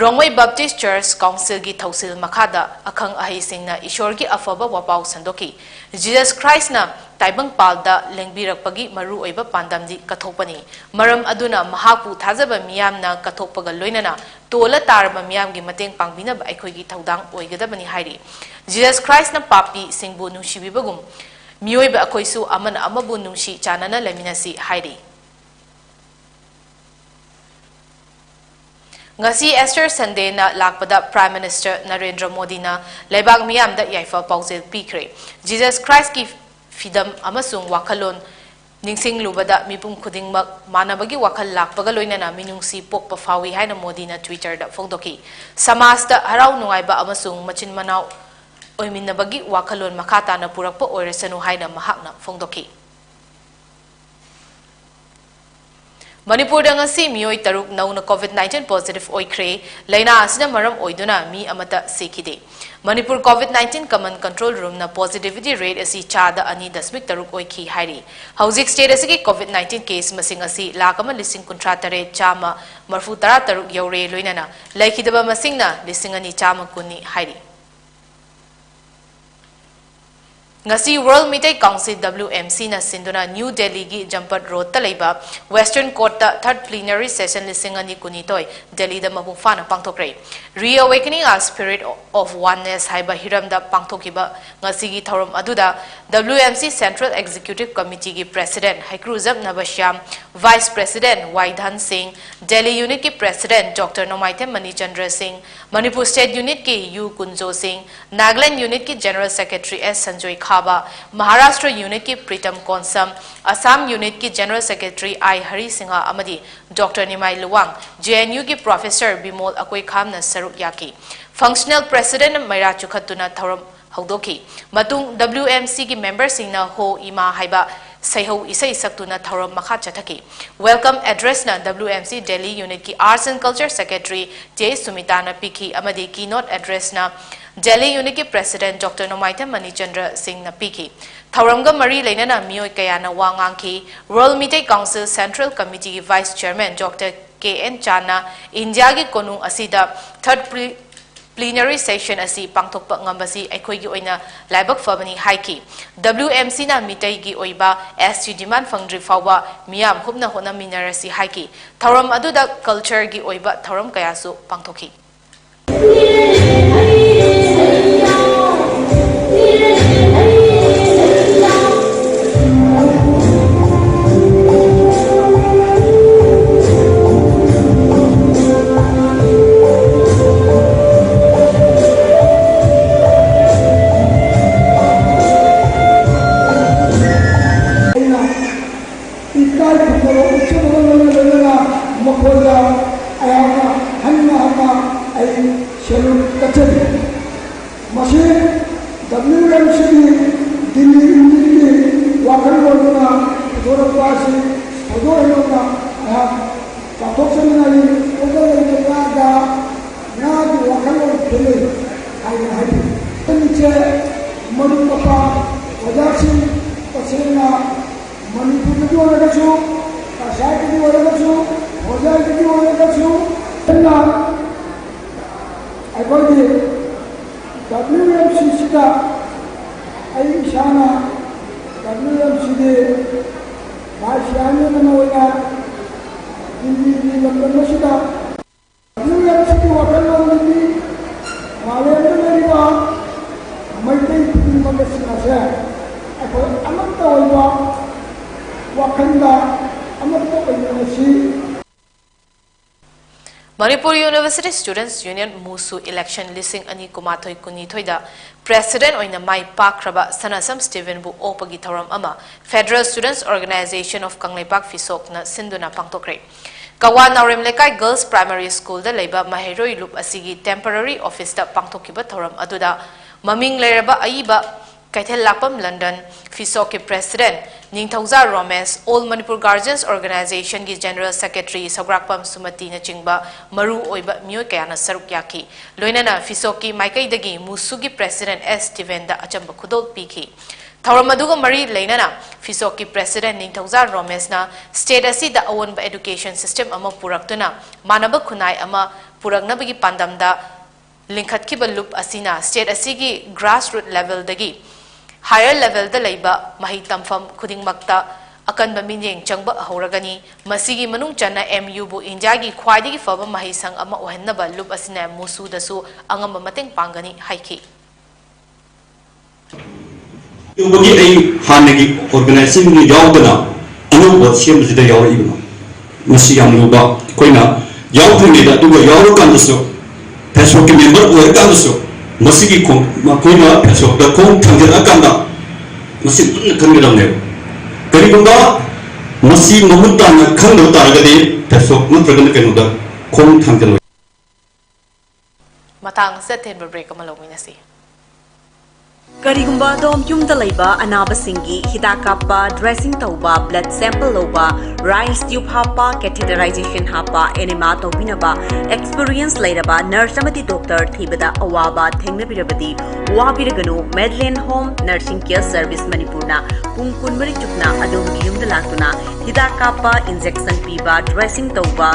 ꯔꯣꯡꯃꯩ ꯕꯞꯇꯤꯁ ꯆꯔꯆ ꯀꯥꯎꯟꯁꯤꯜꯒꯤ ꯊꯧꯁꯤꯜ ꯃꯈꯥꯗ ꯑꯈꯪ ꯑꯍꯩꯁꯤꯡꯅ ꯏꯁꯣꯔꯒꯤ ꯑꯐꯕ ꯋꯥꯄꯥꯎ ꯁꯟꯗꯣꯛꯈꯤ꯫ ꯖꯤꯖꯁ ꯈ꯭ꯔꯥꯏꯁꯅ ꯇꯥꯏꯕꯪꯄꯥꯜꯗ ꯂꯦꯡꯕꯤꯔꯛꯄꯒꯤ ꯃꯔꯨꯑꯣꯏꯕ ꯄꯥꯟꯗꯝꯗꯤ ꯀꯠꯊꯣꯛꯄꯅꯤ꯫ ꯃꯔꯝ ꯑꯗꯨꯅ ꯃꯍꯥꯛꯄꯨ ꯊꯥꯖꯕ ꯃꯤꯌꯥꯝꯅ ꯀꯠꯊꯣꯛꯄꯒ ꯂꯣꯏꯅꯅ ꯇꯣꯜꯂ ꯇꯥꯔꯕ ꯃꯤꯌꯥꯝꯒꯤ ꯃꯇꯦꯡ ꯄꯥꯡꯕꯤꯅꯕ ꯑꯩꯈꯣꯏꯒꯤ ꯊꯧꯗꯥꯡ ꯑꯣꯏꯒꯗꯕꯅꯤ ꯍꯥꯏꯔꯤ꯫ ꯖꯤꯖꯁ ꯈ꯭ꯔꯥꯏꯁꯅ ꯄꯥꯄꯤꯁꯤꯡꯕꯨ ꯅꯨꯡꯁꯤꯕꯤꯕꯒꯨꯝ ꯃꯤꯑꯣꯏꯕ ꯑꯩꯈꯣꯏꯁꯨ ꯑꯃꯅ ꯑꯃꯕꯨ ꯅꯨꯡꯁꯤ ꯆꯥꯟꯅꯅ ꯂꯩꯃꯤꯟꯅꯁꯤ ꯍꯥꯏꯔꯤ꯫ ꯉꯁꯤ ꯑꯦꯁꯇꯔ ꯁꯟꯗꯦꯅ ꯂꯥꯛꯄꯗ ꯄ꯭ꯔꯥꯏꯝ ꯃꯤꯅꯤꯁꯇꯔ ꯅꯔꯦꯟꯗ꯭ꯔ ꯃꯣꯗꯤꯅ ꯂꯩꯕꯥꯛ ꯃꯤꯌꯥꯝꯗ ꯌꯥꯏꯐ ꯄꯥꯎꯖꯦꯜ ꯄꯤꯈ꯭ꯔꯦ꯫ ꯖꯤꯖꯁ ꯈ꯭ꯔꯥꯏꯁꯀꯤ ꯐꯤꯗꯝ ꯑꯃꯁꯨꯡ ꯋꯥꯈꯜꯂꯣꯟ ꯅꯤꯡꯁꯤꯡꯂꯨꯕꯗ ꯃꯤꯄꯨꯝ ꯈꯨꯗꯤꯡꯃꯛ ꯃꯥꯟꯅꯕꯒꯤ ꯋꯥꯈꯜ ꯂꯥꯛꯄꯒ ꯂꯣꯏꯅꯅ ꯃꯤꯅꯨꯡꯁꯤ ꯄꯣꯛꯄ ꯐꯥꯎꯏ ꯍꯥꯏꯅ ꯃꯣꯗꯤꯅ ꯇ꯭ꯋꯤꯇꯔꯗ ꯐꯣꯡꯗꯣꯛꯈꯤ꯫ ꯁꯃꯥꯖꯇ ꯍꯔꯥꯎ ꯅꯨꯡꯉꯥꯏꯕ ꯑꯃꯁꯨꯡ ꯃꯆꯤꯟ ꯃꯅꯥꯎ ꯑꯣꯏꯃꯤꯟꯅꯕꯒꯤ ꯋꯥꯈꯜꯂꯣꯟ ꯃꯈꯥ ꯇꯥꯅ ꯄꯨꯔꯛꯄ ꯑꯣꯏꯔꯁꯅꯨ ꯍꯥꯏꯅ ꯃꯍꯥꯛꯅ ꯐꯣꯡꯗꯣꯛꯈꯤ꯫ ꯃꯅꯤꯄꯨꯔꯗ ꯉꯁꯤ ꯃꯤꯑꯣꯏ ꯇꯔꯨꯛ ꯅꯧꯅ COVID nineteen positive ꯑꯣꯏꯈ꯭ꯔꯦ꯫ ꯂꯥꯏꯅꯥ ꯑꯁꯤꯅ ꯃꯔꯝ ꯑꯣꯏꯗꯨꯅ ꯃꯤ ꯑꯃꯠꯇ ꯁꯤꯈꯤꯗꯦ꯫ Manipur COVID nineteen common control roomꯅ positivity rate ꯑꯁꯤ ꯆꯥꯗ ꯑꯅꯤ ꯗꯁꯃꯤꯛ ꯇꯔꯨꯛ ꯑꯣꯏꯈꯤ ꯍꯥꯏꯔꯤ꯫ ꯍꯧꯖꯤꯛ state ꯑꯁꯤꯒꯤ COVID nineteen case ꯃꯁꯤꯡ ꯑꯁꯤ ꯂꯥꯈ ꯑꯃ ꯂꯤꯁꯤꯡ ꯀꯨꯟꯊ꯭ꯔꯥ ꯇꯔꯦꯠ ꯆꯥꯝꯃ ꯃꯔꯤꯐꯨ ꯇꯔꯥ ꯇꯔꯨꯛ ꯌꯧꯔꯦ, ꯂꯣꯏꯅꯅ ꯂꯩꯈꯤꯗꯕ ꯃꯁꯤꯡꯅ ꯂꯤꯁꯤꯡ ꯑꯅꯤ ꯆꯥꯝꯃ ꯀꯨꯟꯅꯤ ꯍꯥꯏꯔꯤ꯫ ꯉꯁꯤ World Meitei Council, WMCꯅ ꯁꯤꯟꯗꯨꯅ ꯅ꯭ꯌꯨ ꯗꯦꯜꯂꯤꯒꯤ ꯖꯝꯄꯠ ꯔꯣꯗꯇ ꯂꯩꯕ Western Courtꯇ third plenary session ꯂꯤꯁꯤꯡ ꯑꯅꯤ ꯀꯨꯟꯅꯤꯊꯣꯏ ꯗꯦꯜꯂꯤꯗ ꯃꯄꯨꯡ ꯐꯥꯅ ꯄꯥꯡꯊꯣꯛꯈ꯭ꯔꯦ꯫ Reawakening a Spirit of Oneness ꯍꯥꯏꯕ ꯍꯤꯔꯝꯗ ꯄꯥꯡꯊꯣꯛꯈꯤꯕ ꯉꯁꯤꯒꯤ ꯊꯧꯔꯝ ꯑꯗꯨꯗ WMC Central Executive Committeeꯒꯤ President ꯍꯩꯀ꯭ꯔꯨꯖꯝ ꯅꯕꯁ꯭ꯌꯥꯝ, Vice President ꯋꯥꯏꯙꯟ ꯁꯤꯡ, Delhi Unitꯀꯤ President Doctor ꯅꯣꯡꯃꯥꯏꯊꯦꯝ ꯃꯅꯤꯆꯟꯗ꯭ꯔ ꯁꯤꯡ, ꯃꯅꯤꯄꯨꯔ State Unitꯀꯤ ꯌꯨ ꯀꯨꯟꯖꯣ ꯁꯤꯡ, ꯅꯥꯒꯥꯂꯦꯟ Unitꯀꯤ General Secretary ꯑꯦꯁ ꯁꯟꯖꯣꯏ ꯈꯥꯕ, ꯃꯍꯥꯔꯥꯁꯇ꯭ꯔ Unitꯀꯤ ꯄ꯭ꯔꯤꯇꯝ ꯀꯣꯟꯁꯝ, ꯑꯁꯥꯝ Unitꯀꯤ General Secretary ꯑꯥꯏ ꯍꯔꯤ ꯁꯤꯡꯍ ꯑꯃꯗꯤ Doctor ꯅꯤꯃꯥꯏ ꯂꯨꯋꯥꯡ, JNUꯒꯤ Professor ꯕꯤꯃꯣꯜ ꯑꯀꯣꯏꯈꯥꯝꯅ ꯁꯔꯨꯛ ꯌꯥꯈꯤ꯫ Functional President ꯃꯩꯔꯥ ꯆꯨꯈꯠꯇꯨꯅ ꯊꯧꯔꯝ ꯍꯧꯗꯣꯛꯈꯤ꯫ ꯃꯇꯨꯡ WMCꯒꯤ memberꯁꯤꯡꯅ ꯍꯣ ꯏꯃꯥ ꯍꯥꯏꯕ ꯁꯩꯍꯧ ꯏꯁꯩ ꯁꯛꯇꯨꯅ ꯊꯧꯔꯝ ꯃꯈꯥ ꯆꯠꯊꯈꯤ꯫ Welcome addressꯅ WMC Delhi Unitꯀꯤ Arts and Culture Secretary ꯇꯦ ꯁꯨꯃꯤꯇꯥꯅ ꯄꯤꯈꯤ ꯑꯃꯗꯤ keynote addressꯅ Delhi Unitꯀꯤ President Doctor ꯅꯣꯡꯃꯥꯏꯊꯦꯝ ꯃꯅꯤꯆꯟꯗ꯭ꯔ ꯁꯤꯡꯅ ꯄꯤꯈꯤ꯫ ꯊꯧꯔꯝꯒ ꯃꯔꯤ ꯂꯩꯅꯅ ꯃꯤꯑꯣꯏ ꯀꯌꯥꯅ ꯋꯥ ꯉꯥꯡꯈꯤ꯫ World Meitei Council Central Committeeꯒꯤ Vice Chairman Doctor K N ꯆꯥꯟꯅ ꯏꯟꯗꯤꯌꯥꯒꯤ ꯀꯣꯅꯨꯡ ꯑꯁꯤꯗ third pre-, plenary session ꯑꯁꯤ ꯄꯥꯡꯊꯣꯛꯄ ꯉꯝꯕꯁꯤ ꯑꯩꯈꯣꯏꯒꯤ ꯑꯣꯏꯅ ꯂꯥꯏꯕꯛ ꯐꯕꯅꯤ ꯍꯥꯏꯈꯤ꯫ WMCꯅ ꯃꯤꯇꯩꯒꯤ ꯑꯣꯏꯕ ST demand ꯐꯪꯗ꯭ꯔꯤ ꯐꯥꯎꯕ ꯃꯤꯌꯥꯝ ꯍꯨꯞꯅ ꯍꯣꯠꯅꯃꯤꯟꯅꯔꯁꯤ ꯍꯥꯏꯈꯤ꯫ ꯊꯧꯔꯝ ꯑꯗꯨꯗ cultureꯒꯤ ꯑꯣꯏꯕ ꯊꯧꯔꯝ ꯀꯌꯥꯁꯨ ꯄꯥꯡꯊꯣꯛꯈꯤ꯫ ꯑꯩꯅ ꯏꯀꯥꯏ ꯈꯨꯝꯅꯕ ꯎꯠꯆꯕꯒ ꯂꯣꯏꯅ ꯂꯣꯏꯅꯅ ꯃꯈꯣꯏꯗ ꯑꯩꯍꯥꯛꯅ ꯍꯟꯅ ꯍꯟꯅ ꯑꯩ salute ꯀꯠꯆꯔꯤ꯫ ꯃꯁꯤ WMCꯒꯤ ꯗꯤꯜꯂꯤ unitꯀꯤ ꯋꯥꯈꯜꯂꯣꯟꯗꯨꯅ ꯄꯨꯊꯣꯔꯛꯄ ꯑꯁꯤ ꯊꯧꯗꯣꯛ ꯍꯦꯟꯗꯣꯛꯅ ꯑꯩꯍꯥꯛ ꯆꯥꯎꯊꯣꯛꯆꯅꯤꯡꯉꯥꯏ ꯄꯣꯠꯆꯪ ꯂꯩꯕ ꯉꯥꯒ ꯉꯥꯒꯤ ꯋꯥꯈꯜꯂꯣꯟ ꯈꯦꯠꯅꯩ ꯍꯥꯏꯅ ꯍꯥꯏꯕꯤ꯫ ꯅꯨꯃꯤꯠꯁꯦ ꯃꯔꯨꯞ ꯃꯄꯥꯡ ꯑꯣꯖꯥꯁꯤꯡ ꯇꯁꯦꯡꯅ ꯃꯅꯤꯄꯨꯔꯗꯒꯤ ꯑꯣꯏꯔꯒꯁꯨ, ꯀꯁꯥꯔꯗꯒꯤ ꯑꯣꯏꯔꯒꯁꯨ, ꯍꯣꯖꯥꯏꯗꯒꯤ ꯑꯣꯏꯔꯒꯁꯨ, ꯍꯦꯟꯅ ꯑꯩꯈꯣꯏꯒꯤ W M C ꯁꯤꯗ ꯑꯩ ꯏꯁꯥꯅ W M C ꯒꯤ vice chairman ꯑꯃ ꯑꯣꯏꯅ ꯗꯤꯜꯂꯤꯒꯤ ꯂꯝꯗꯝ ꯑꯁꯤꯗ W M C ꯒꯤ ꯋꯥꯈꯜꯂꯣꯟꯗꯗꯤ ꯃꯥꯂꯦꯝꯗ ꯂꯩꯔꯤꯕ ꯃꯩꯇꯩ ꯈꯨꯗꯤꯡꯃꯛ ꯑꯁꯤ ꯑꯁꯦ ꯑꯩꯈꯣꯏ ꯑꯃꯠꯇ ꯑꯣꯏꯕ ꯋꯥꯈꯜꯗ ꯑꯃꯠꯇ ꯑꯣꯏꯃꯤꯟꯅꯁꯤ꯫ Manipur University Students Union MUSU election ꯂꯤꯁꯤꯡ ꯑꯅꯤ ꯀꯨꯟꯃꯥꯊꯣꯏ ꯀꯨꯟꯅꯤꯊꯣꯏꯗ president ꯑꯣꯏꯅ ꯃꯥꯏ ꯄꯥꯛꯈ꯭ꯔꯕ ꯁꯅꯥꯁꯝ ꯁ꯭ꯇꯤꯚꯦꯟꯕꯨ ꯑꯣꯛꯄꯒꯤ ꯊꯧꯔꯝ ꯑꯃ Federal Students Organisation of Kangleipak ꯐꯤꯁꯣꯛꯅ ꯁꯤꯟꯗꯨꯅ ꯄꯥꯡꯊꯣꯛꯈ꯭ꯔꯦ꯫ ꯀꯋꯥ ꯅꯥꯎꯔꯦꯝ ꯂꯩꯀꯥꯏ Girls Primary Schoolꯗ ꯂꯩꯕ ꯃꯍꯩꯔꯣꯏ ꯂꯨꯞ ꯑꯁꯤꯒꯤ temporary officeꯇ ꯄꯥꯡꯊꯣꯛꯈꯤꯕ ꯊꯧꯔꯝ ꯑꯗꯨꯗ ꯃꯃꯤꯡ ꯂꯩꯔꯕ ꯑꯏꯕ ꯀꯩꯊꯦꯜ ꯂꯥꯛꯄꯝ ꯂꯟꯗꯟ, ꯐꯤꯁꯣꯛꯀꯤ president Ningthouja Romesh, All Manipur Guardians Organizationꯒꯤ general secretary ꯁꯧꯒ꯭ꯔꯥꯛꯄꯝ ꯁꯨꯃꯇꯤꯅꯆꯤꯡꯕ ꯃꯔꯨ ꯑꯣꯏꯕ ꯃꯤꯑꯣꯏ ꯀꯌꯥꯅ ꯁꯔꯨꯛ ꯌꯥꯈꯤ꯫ ꯂꯣꯏꯅꯅ ꯐꯤꯁꯣꯛꯀꯤ ꯃꯥꯏꯀꯩꯗꯒꯤ ꯃꯨꯁꯨꯒꯤ president ꯑꯦꯁ ꯁ꯭ꯇꯤꯚꯦꯟꯗ ꯑꯆꯝꯕ ꯈꯨꯗꯣꯜ ꯄꯤꯈꯤ꯫ ꯊꯧꯔꯝ ꯑꯗꯨꯒ ꯃꯔꯤ ꯂꯩꯅꯅ ꯐꯤꯁꯣꯛꯀꯤ president ꯅꯤꯡꯊꯧꯖꯥ ꯔꯣꯃꯦꯁꯅ state ꯑꯁꯤꯗ ꯑꯑꯣꯟꯕ education system ꯑꯃ ꯄꯨꯔꯛꯇꯨꯅ ꯃꯥꯟꯅꯕ ꯈꯨꯟꯅꯥꯏ ꯑꯃ ꯄꯨꯔꯛꯅꯕꯒꯤ ꯄꯥꯟꯗꯝꯗ ꯂꯤꯡꯈꯠꯈꯤꯕ ꯂꯨꯞ ꯑꯁꯤꯅ state ꯑꯁꯤꯒꯤ grassroot levelꯗꯒꯤ higher levelꯗ ꯂꯩꯕ ꯃꯍꯩ ꯇꯝꯐꯝ ꯈꯨꯗꯤꯡꯃꯛꯇ ꯑꯀꯟꯕ ꯃꯤꯠꯌꯦꯡ ꯆꯪꯕ ꯍꯧꯔꯒꯅꯤ꯫ ꯃꯁꯤꯒꯤ ꯃꯅꯨꯡ ꯆꯟꯅ M Uꯕꯨ ꯏꯟꯗꯤꯌꯥꯒꯤ ꯈ꯭ꯋꯥꯏꯗꯒꯤ ꯐꯕ ꯃꯍꯩꯁꯪ ꯑꯃ ꯑꯣꯏꯍꯟꯅꯕ ꯂꯨꯞ ꯑꯁꯤꯅ ꯃꯨꯁꯨꯗꯁꯨ ꯑꯉꯝꯕ ꯃꯇꯦꯡ ꯄꯥꯡꯒꯅꯤ ꯍꯥꯏꯈꯤ꯫ ꯇꯧꯕꯒꯤ ꯑꯩ ꯍꯥꯟꯅꯒꯤ organization ꯌꯥꯎꯗꯅ ꯑꯅꯧꯕ ꯁꯦꯝꯕꯁꯤꯗ ꯌꯥꯎꯔꯛꯏꯕꯅꯣ? ꯃꯁꯤ ꯌꯥꯝ ꯂꯨꯕ, ꯑꯩꯈꯣꯏꯅ ꯌꯥꯎꯗ꯭ꯔꯤꯉꯩꯗ ꯑꯗꯨꯒ ꯌꯥꯎꯔꯀꯥꯟꯗꯁꯨ, ꯐꯦꯁꯕꯨꯛꯀꯤ member ꯑꯣꯏꯔꯀꯥꯟꯗꯁꯨ, ꯃꯁꯤꯒꯤ ꯈꯣꯡ-, ꯃꯈꯣꯏꯅ ꯐꯦꯁꯕꯨꯛꯇ ꯈꯣꯡ ꯊꯥꯡꯖꯤꯜꯂꯛꯑꯀꯥꯟꯗ ꯃꯁꯤ ꯃꯨꯟꯅ ꯈꯟꯒꯗꯕꯅꯦꯕ꯫ ꯀꯔꯤꯒꯨꯝꯕ ꯃꯁꯤ ꯃꯃꯨꯠ ꯇꯥꯅ ꯈꯪꯗꯕ ꯇꯥꯔꯒꯗꯤ ꯐꯦꯁꯕꯨꯛ ꯅꯠꯇ꯭ꯔꯒꯅ ꯀꯩꯅꯣꯗ ꯈꯣꯡ ꯊꯥꯡꯖꯤꯜꯂꯣꯏ꯫ ꯃꯇꯥꯡ ꯑꯁꯤꯗ ꯑꯊꯦꯟꯕ break ꯑꯃ ꯂꯧꯃꯤꯟꯅꯁꯤ꯫ ꯀꯔꯤꯒꯨꯝꯕ ꯑꯗꯣꯝ ꯌꯨꯝꯗ ꯂꯩꯕ ꯑꯅꯥꯕꯁꯤꯡꯒꯤ ꯍꯤꯗꯥꯛ ꯀꯥꯞꯄ, dressing ꯇꯧꯕ, blood sample ꯂꯧꯕ, ꯔꯥꯏꯁ ꯇ꯭ꯌꯨꯕ ꯍꯥꯞꯄ, catheterization ꯍꯥꯞꯄ, enema ꯇꯧꯕꯤꯅꯕ experience ꯂꯩꯔꯕ nurse ꯑꯃꯗꯤ doctor ꯊꯤꯕꯗ ꯑꯋꯥꯕ ꯊꯦꯡꯅꯕꯤꯔꯕꯗꯤ, ꯋꯥꯕꯤꯔꯒꯅꯨ꯫ Medland Home Nursing Care Service ꯃꯅꯤꯄꯨꯔꯅ ꯄꯨꯡ ꯀꯨꯟꯃꯔꯤ ꯆꯨꯞꯅ ꯑꯗꯣꯝꯒꯤ ꯌꯨꯝꯗ ꯂꯥꯛꯇꯨꯅ ꯍꯤꯗꯥꯛ ꯀꯥꯞꯄ, injection ꯄꯤꯕ, dressing ꯇꯧꯕ,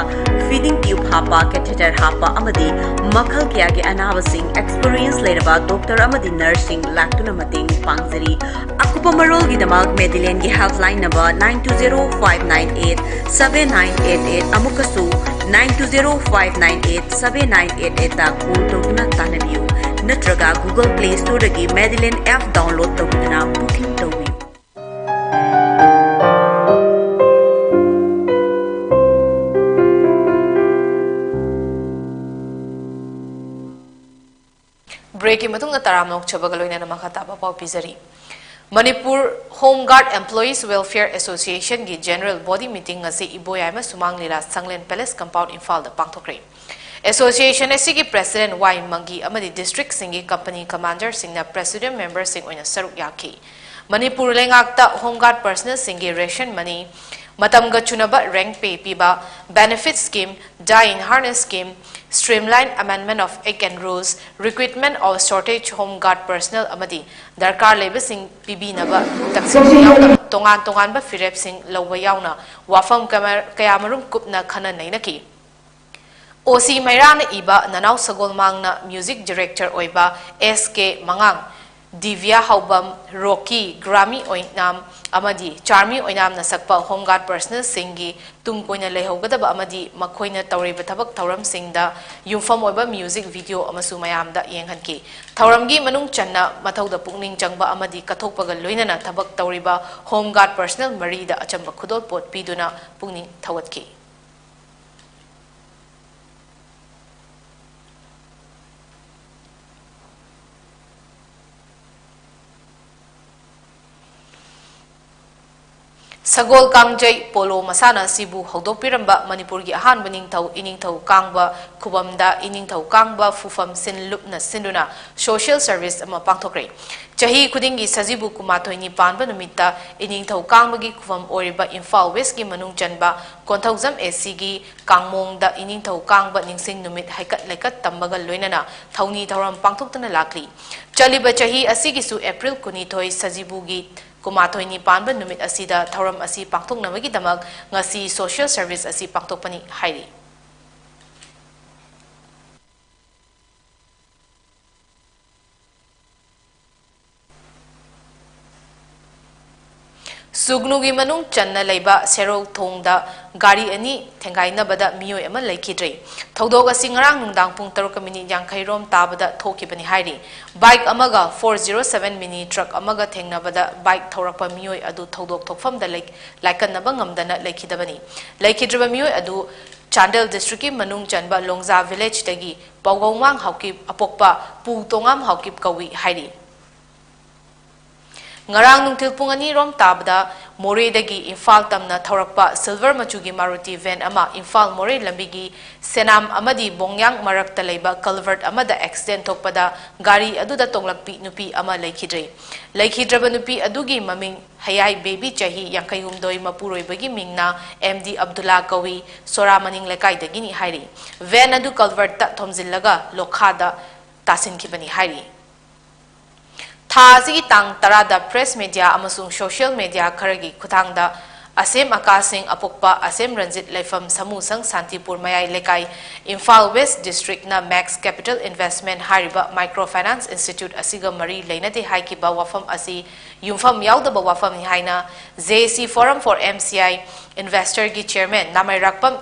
feeding tube ꯍꯥꯞꯄ, catheter ꯍꯥꯞꯄ ꯑꯃꯗꯤ ꯃꯈꯜ ꯀꯌꯥꯒꯤ ꯑꯅꯥꯕꯁꯤꯡ experience ꯂꯩꯔꯕ doctor ꯑꯃꯗꯤ nurseꯁꯤꯡ ꯂꯥꯛꯇꯨꯅ ꯃꯇꯦꯡ ꯄꯥꯡꯖꯔꯤ꯫ ꯑꯀꯨꯞꯄ ꯃꯔꯣꯜꯒꯤꯗꯃꯛ Medlandꯒꯤ helpline number nine two zero five nine eight seven nine eight eight, ꯑꯃꯨꯛꯀꯁꯨ nine two zero five nine eight seven nine eight eight call ꯇꯧꯗꯨꯅ ꯇꯥꯟꯅꯕꯤꯌꯨ, ꯅꯠꯇ꯭ꯔꯒ Google Play Storeꯗꯒꯤ Medland app download ꯇꯧꯗꯨꯅ booking ꯇꯧꯕꯤꯌꯨ꯫ Breakꯀꯤ ꯃꯇꯨꯡꯗ ꯇꯔꯥꯝꯅ ꯑꯣꯛꯆꯕꯒ ꯂꯣꯏꯅꯅ ꯃꯈꯥ ꯇꯥꯕ ꯄꯥꯎ ꯄꯤꯖꯔꯤ꯫ Manipur Home Guard Employees Welfare Associationꯒꯤ general body meeting ꯉꯁꯤ ꯏꯕꯣꯌꯥꯏꯃ ꯁꯨꯃꯥꯡ ꯂꯤꯂꯥ ꯁꯪꯂꯦꯟ palace compound ꯏꯝꯐꯥꯜꯗ ꯄꯥꯡꯊꯣꯛꯈ꯭ꯔꯦ꯫ Association ꯑꯁꯤꯒꯤ president ꯋꯥꯏ ꯃꯪꯒꯤ ꯑꯃꯗꯤ districtꯁꯤꯡꯒꯤ company commanderꯁꯤꯡꯅ presidium memberꯁꯤꯡ ꯑꯣꯏꯅ ꯁꯔꯨꯛ ꯌꯥꯈꯤ꯫ Manipur ꯂꯩꯉꯥꯛꯇ Home Guard personnelꯁꯤꯡꯒꯤ ration money, ꯃꯇꯝꯒ ꯆꯨꯅꯕ rank pay ꯄꯤꯕ, benefit scheme, die in harness scheme, streamline amendment of act and rules, recruitment of shortage Home Guard personnel ꯑꯃꯗꯤ ꯗꯔꯀꯥꯔ ꯂꯩꯕꯁꯤꯡ ꯄꯤꯕꯤꯅꯕ ꯇꯛꯁꯤꯡꯁꯨ ꯌꯥꯎꯅ ꯇꯣꯉꯥꯟ ꯇꯣꯉꯥꯟꯕ ꯐꯤꯔꯦꯞꯁꯤꯡ ꯂꯧꯕ ꯌꯥꯎꯅ ꯋꯥꯐꯝ ꯀꯃ-, ꯀꯌꯥꯃꯔꯨꯝ ꯀꯨꯞꯅ ꯈꯟꯅ ꯅꯩꯅꯈꯤ꯫ ꯑꯣꯁꯤ ꯃꯩꯔꯥꯅ ꯏꯕ ꯅꯅꯥꯎ ꯁꯒꯣꯜꯃꯥꯡꯅ music director ꯑꯣꯏꯕ ꯑꯦꯁ ꯀꯦ ꯃꯉꯥꯡ, ꯗꯤꯕ꯭ꯌꯥ ꯍꯥꯎꯕꯝ, ꯔꯣꯀꯤ, ꯒ꯭ꯔꯥꯃꯤ ꯑꯣꯏꯅꯥꯝ ꯑꯃꯗꯤ ꯆꯥꯔꯃꯤ ꯑꯣꯏꯅꯥꯝꯅ ꯁꯛꯄ Home Guard personnelꯁꯤꯡꯒꯤ ꯇꯨꯡ ꯀꯣꯏꯅ ꯂꯩꯍꯧꯒꯗꯕ ꯑꯃꯗꯤ ꯃꯈꯣꯏꯅ ꯇꯧꯔꯤꯕ ꯊꯕꯛ ꯊꯧꯔꯝꯁꯤꯡꯗ ꯌꯨꯝꯐꯝ ꯑꯣꯏꯕ music video ꯑꯃꯁꯨ ꯃꯌꯥꯝꯗ ꯌꯦꯡꯍꯟꯈꯤ꯫ ꯊꯧꯔꯝꯒꯤ ꯃꯅꯨꯡ ꯆꯟꯅ ꯃꯊꯧꯗ ꯄꯨꯛꯅꯤꯡ ꯆꯪꯕ ꯑꯃꯗꯤ ꯀꯠꯊꯣꯛꯄꯒ ꯂꯣꯏꯅꯅ ꯊꯕꯛ ꯇꯧꯔꯤꯕ Home Guard personnel ꯃꯔꯤꯗ ꯑꯆꯝꯕ ꯈꯨꯗꯣꯜꯄꯣꯠ ꯄꯤꯗꯨꯅ ꯄꯨꯛꯅꯤꯡ ꯊꯧꯒꯠꯈꯤ꯫ ꯁꯒꯣꯜ ꯀꯥꯡꯖꯩ ꯄꯣꯂꯣ ꯃꯁꯥꯟꯅ ꯑꯁꯤꯕꯨ ꯍꯧꯗꯣꯛꯄꯤꯔꯝꯕ ꯃꯅꯤꯄꯨꯔꯒꯤ ꯑꯍꯥꯟꯕ ꯅꯤꯡꯊꯧ ꯏꯅꯤꯡꯊꯧ ꯀꯥꯡꯕ ꯈꯨꯕꯝꯗ ꯏꯅꯤꯡꯊꯧ ꯀꯥꯡꯕ ꯐꯨꯐꯝ ꯁꯤꯟ ꯂꯨꯞꯅ ꯁꯤꯟꯗꯨꯅ social service ꯑꯃ ꯄꯥꯡꯊꯣꯛꯈ꯭ꯔꯦ꯫ ꯆꯍꯤ ꯈꯨꯗꯤꯡꯒꯤ ꯁꯖꯤꯕꯨ ꯀꯨꯟꯃꯥꯊꯣꯏꯅꯤ ꯄꯥꯟꯕ ꯅꯨꯃꯤꯠꯇ ꯏꯅꯤꯡꯊꯧ ꯀꯥꯡꯕꯒꯤ ꯈꯨꯕꯝ ꯑꯣꯏꯔꯤꯕ ꯏꯝꯐꯥꯜ ꯋꯦꯁꯀꯤ ꯃꯅꯨꯡ ꯆꯟꯕ ꯀꯣꯟꯊꯧꯖꯝ ꯑꯦ ꯁꯤꯒꯤ ꯀꯥꯡꯃꯣꯡꯗ ꯏꯅꯤꯡꯊꯧ ꯀꯥꯡꯕ ꯅꯤꯡꯁꯤꯡ ꯅꯨꯃꯤꯠ ꯍꯩꯀꯠ ꯂꯩꯀꯠ ꯇꯝꯕꯒ ꯂꯣꯏꯅꯅ ꯊꯧꯅꯤ ꯊꯧꯔꯝ ꯄꯥꯡꯊꯣꯛꯇꯨꯅ ꯂꯥꯛꯂꯤ꯫ ꯆꯠꯂꯤꯕ ꯆꯍꯤ ꯑꯁꯤꯒꯤꯁꯨ ꯑꯦꯄ꯭ꯔꯤꯜ ꯀꯨꯟꯅꯤꯊꯣꯏ ꯁꯖꯤꯕꯨꯒꯤ ꯀꯨꯟꯃꯥꯊꯣꯏꯅꯤ ꯄꯥꯟꯕ ꯅꯨꯃꯤꯠ ꯑꯁꯤꯗ ꯊꯧꯔꯝ ꯑꯁꯤ ꯄꯥꯡꯊꯣꯛꯅꯕꯒꯤꯗꯃꯛ ꯉꯁꯤ social service ꯑꯁꯤ ꯄꯥꯡꯊꯣꯛꯄꯅꯤ ꯍꯥꯏꯔꯤ꯫ ꯁꯨꯒꯅꯨꯒꯤ ꯃꯅꯨꯡ ꯆꯟꯅ ꯂꯩꯕ ꯁꯦꯔꯧ ꯊꯣꯡꯗ ꯒꯥꯔꯤ ꯑꯅꯤ ꯊꯦꯡꯒꯥꯏꯅꯕꯗ ꯃꯤꯑꯣꯏ ꯑꯃ ꯂꯩꯈꯤꯗ꯭ꯔꯦ꯫ ꯊꯧꯗꯣꯛ ꯑꯁꯤ ꯉꯔꯥꯡ ꯅꯨꯡꯗꯥꯡ ꯄꯨꯡ ꯇꯔꯨꯛꯀ ꯃꯤꯅꯤꯠ ꯌꯥꯡꯈꯩ ꯔꯣꯝ ꯇꯥꯕꯗ ꯊꯣꯛꯈꯤꯕꯅꯤ ꯍꯥꯏꯔꯤ꯫ Bike ꯑꯃꯒ four zero seven mini truck ꯑꯃꯒ ꯊꯦꯡꯅꯕꯗ bike ꯊꯧꯔꯛꯄ ꯃꯤꯑꯣꯏ ꯑꯗꯨ ꯊꯧꯗꯣꯛ ꯊꯣꯛꯐꯝꯗ ꯂꯩ-, ꯂꯥꯏꯀꯠꯅꯕ ꯉꯝꯗꯅ ꯂꯩꯈꯤꯗꯕꯅꯤ꯫ ꯂꯩꯈꯤꯗ꯭ꯔꯕ ꯃꯤꯑꯣꯏ ꯑꯗꯨ ꯆꯥꯟꯗꯦꯜ district ꯀꯤ ꯃꯅꯨꯡ ꯆꯟꯕ ꯂꯣꯡꯖꯥ village ꯇꯒꯤ ꯄꯥꯎꯒꯧꯃꯥꯡ ꯍꯥꯎꯀꯤꯞ ꯑꯄꯣꯛꯄ ꯄꯨ ꯇꯣꯉꯥꯝ ꯍꯥꯎꯀꯤꯞ ꯀꯧꯏ ꯍꯥꯏꯔꯤ꯫ ꯉꯔꯥꯡ ꯅꯨꯡꯊꯤꯜ ꯄꯨꯡ ꯑꯅꯤ ꯔꯣꯝ ꯇꯥꯕꯗ ꯃꯣꯔꯦꯗꯒꯤ ꯏꯝꯐꯥꯜ ꯇꯝꯅ ꯊꯧꯔꯛꯄ silver ꯃꯆꯨꯒꯤ Maruti van ꯑꯃ ꯏꯝꯐꯥꯜ ꯃꯣꯔꯦ ꯂꯝꯕꯤꯒꯤ ꯁꯦꯅꯥꯝ ꯑꯃꯗꯤ ꯕꯣꯡꯌꯥꯡ ꯃꯔꯛꯇ ꯂꯩꯕ culvert ꯑꯃꯗ accident ꯊꯣꯛꯄꯗ ꯒꯥꯔꯤ ꯑꯗꯨꯗ ꯇꯣꯡꯂꯛꯄꯤ ꯅꯨꯄꯤ ꯑꯃ ꯂꯩꯈꯤꯗ꯭ꯔꯦ꯫ ꯂꯩꯈꯤꯗ꯭ꯔꯕ ꯅꯨꯄꯤ ꯑꯗꯨꯒꯤ ꯃꯃꯤꯡ ꯍꯌꯥꯏ ꯕꯦꯕꯤ, ꯆꯍꯤ ꯌꯥꯡꯈꯩ ꯍꯨꯝꯗꯣꯏ, ꯃꯄꯨꯔꯣꯏꯕꯒꯤ ꯃꯤꯡꯅ ꯑꯦꯝ ꯗꯤ ꯑꯕꯗꯨꯜꯂꯥ ꯀꯧꯏ, ꯁꯣꯔꯥ ꯃꯅꯤꯡ ꯂꯩꯀꯥꯏꯗꯒꯤꯅꯤ ꯍꯥꯏꯔꯤ꯫ Van ꯑꯗꯨ culvert ꯇ ꯊꯣꯝꯖꯤꯜꯂꯒ ꯂꯣꯈꯥꯗ ꯇꯥꯁꯤꯟꯈꯤꯕꯅꯤ ꯍꯥꯏꯔꯤ꯫ ꯊꯥ ꯑꯁꯤꯒꯤ ꯇꯥꯡ ꯇꯔꯥꯗ press media ꯑꯃꯁꯨꯡ social media ꯈꯔꯒꯤ ꯈꯨꯠꯊꯥꯡꯗ ꯑꯁꯦꯝ ꯑꯀꯥꯁꯁꯤꯡ ꯑꯄꯣꯛꯄ ꯑꯁꯦꯝ ꯔꯟꯖꯤꯠ, ꯂꯩꯐꯝ ꯁꯃꯨꯁꯪ, ꯁꯥꯟꯇꯤꯄꯨꯔ ꯃꯌꯥꯏ ꯂꯩꯀꯥꯏ, ꯏꯝꯐꯥꯜ West district ꯅ Max Capital Investment ꯍꯥꯏꯔꯤꯕ micro finance institute ꯑꯁꯤꯒ ꯃꯔꯤ ꯂꯩꯅꯗꯦ ꯍꯥꯏꯈꯤꯕ ꯋꯥꯐꯝ ꯑꯁꯤ ꯌꯨꯝꯐꯝ ꯌꯥꯎꯗꯕ ꯋꯥꯐꯝꯅꯤ ꯍꯥꯏꯅ J A C Forum for M C I Investor ꯒꯤ chairman ꯅꯥꯃꯩꯔꯥꯛꯄꯝ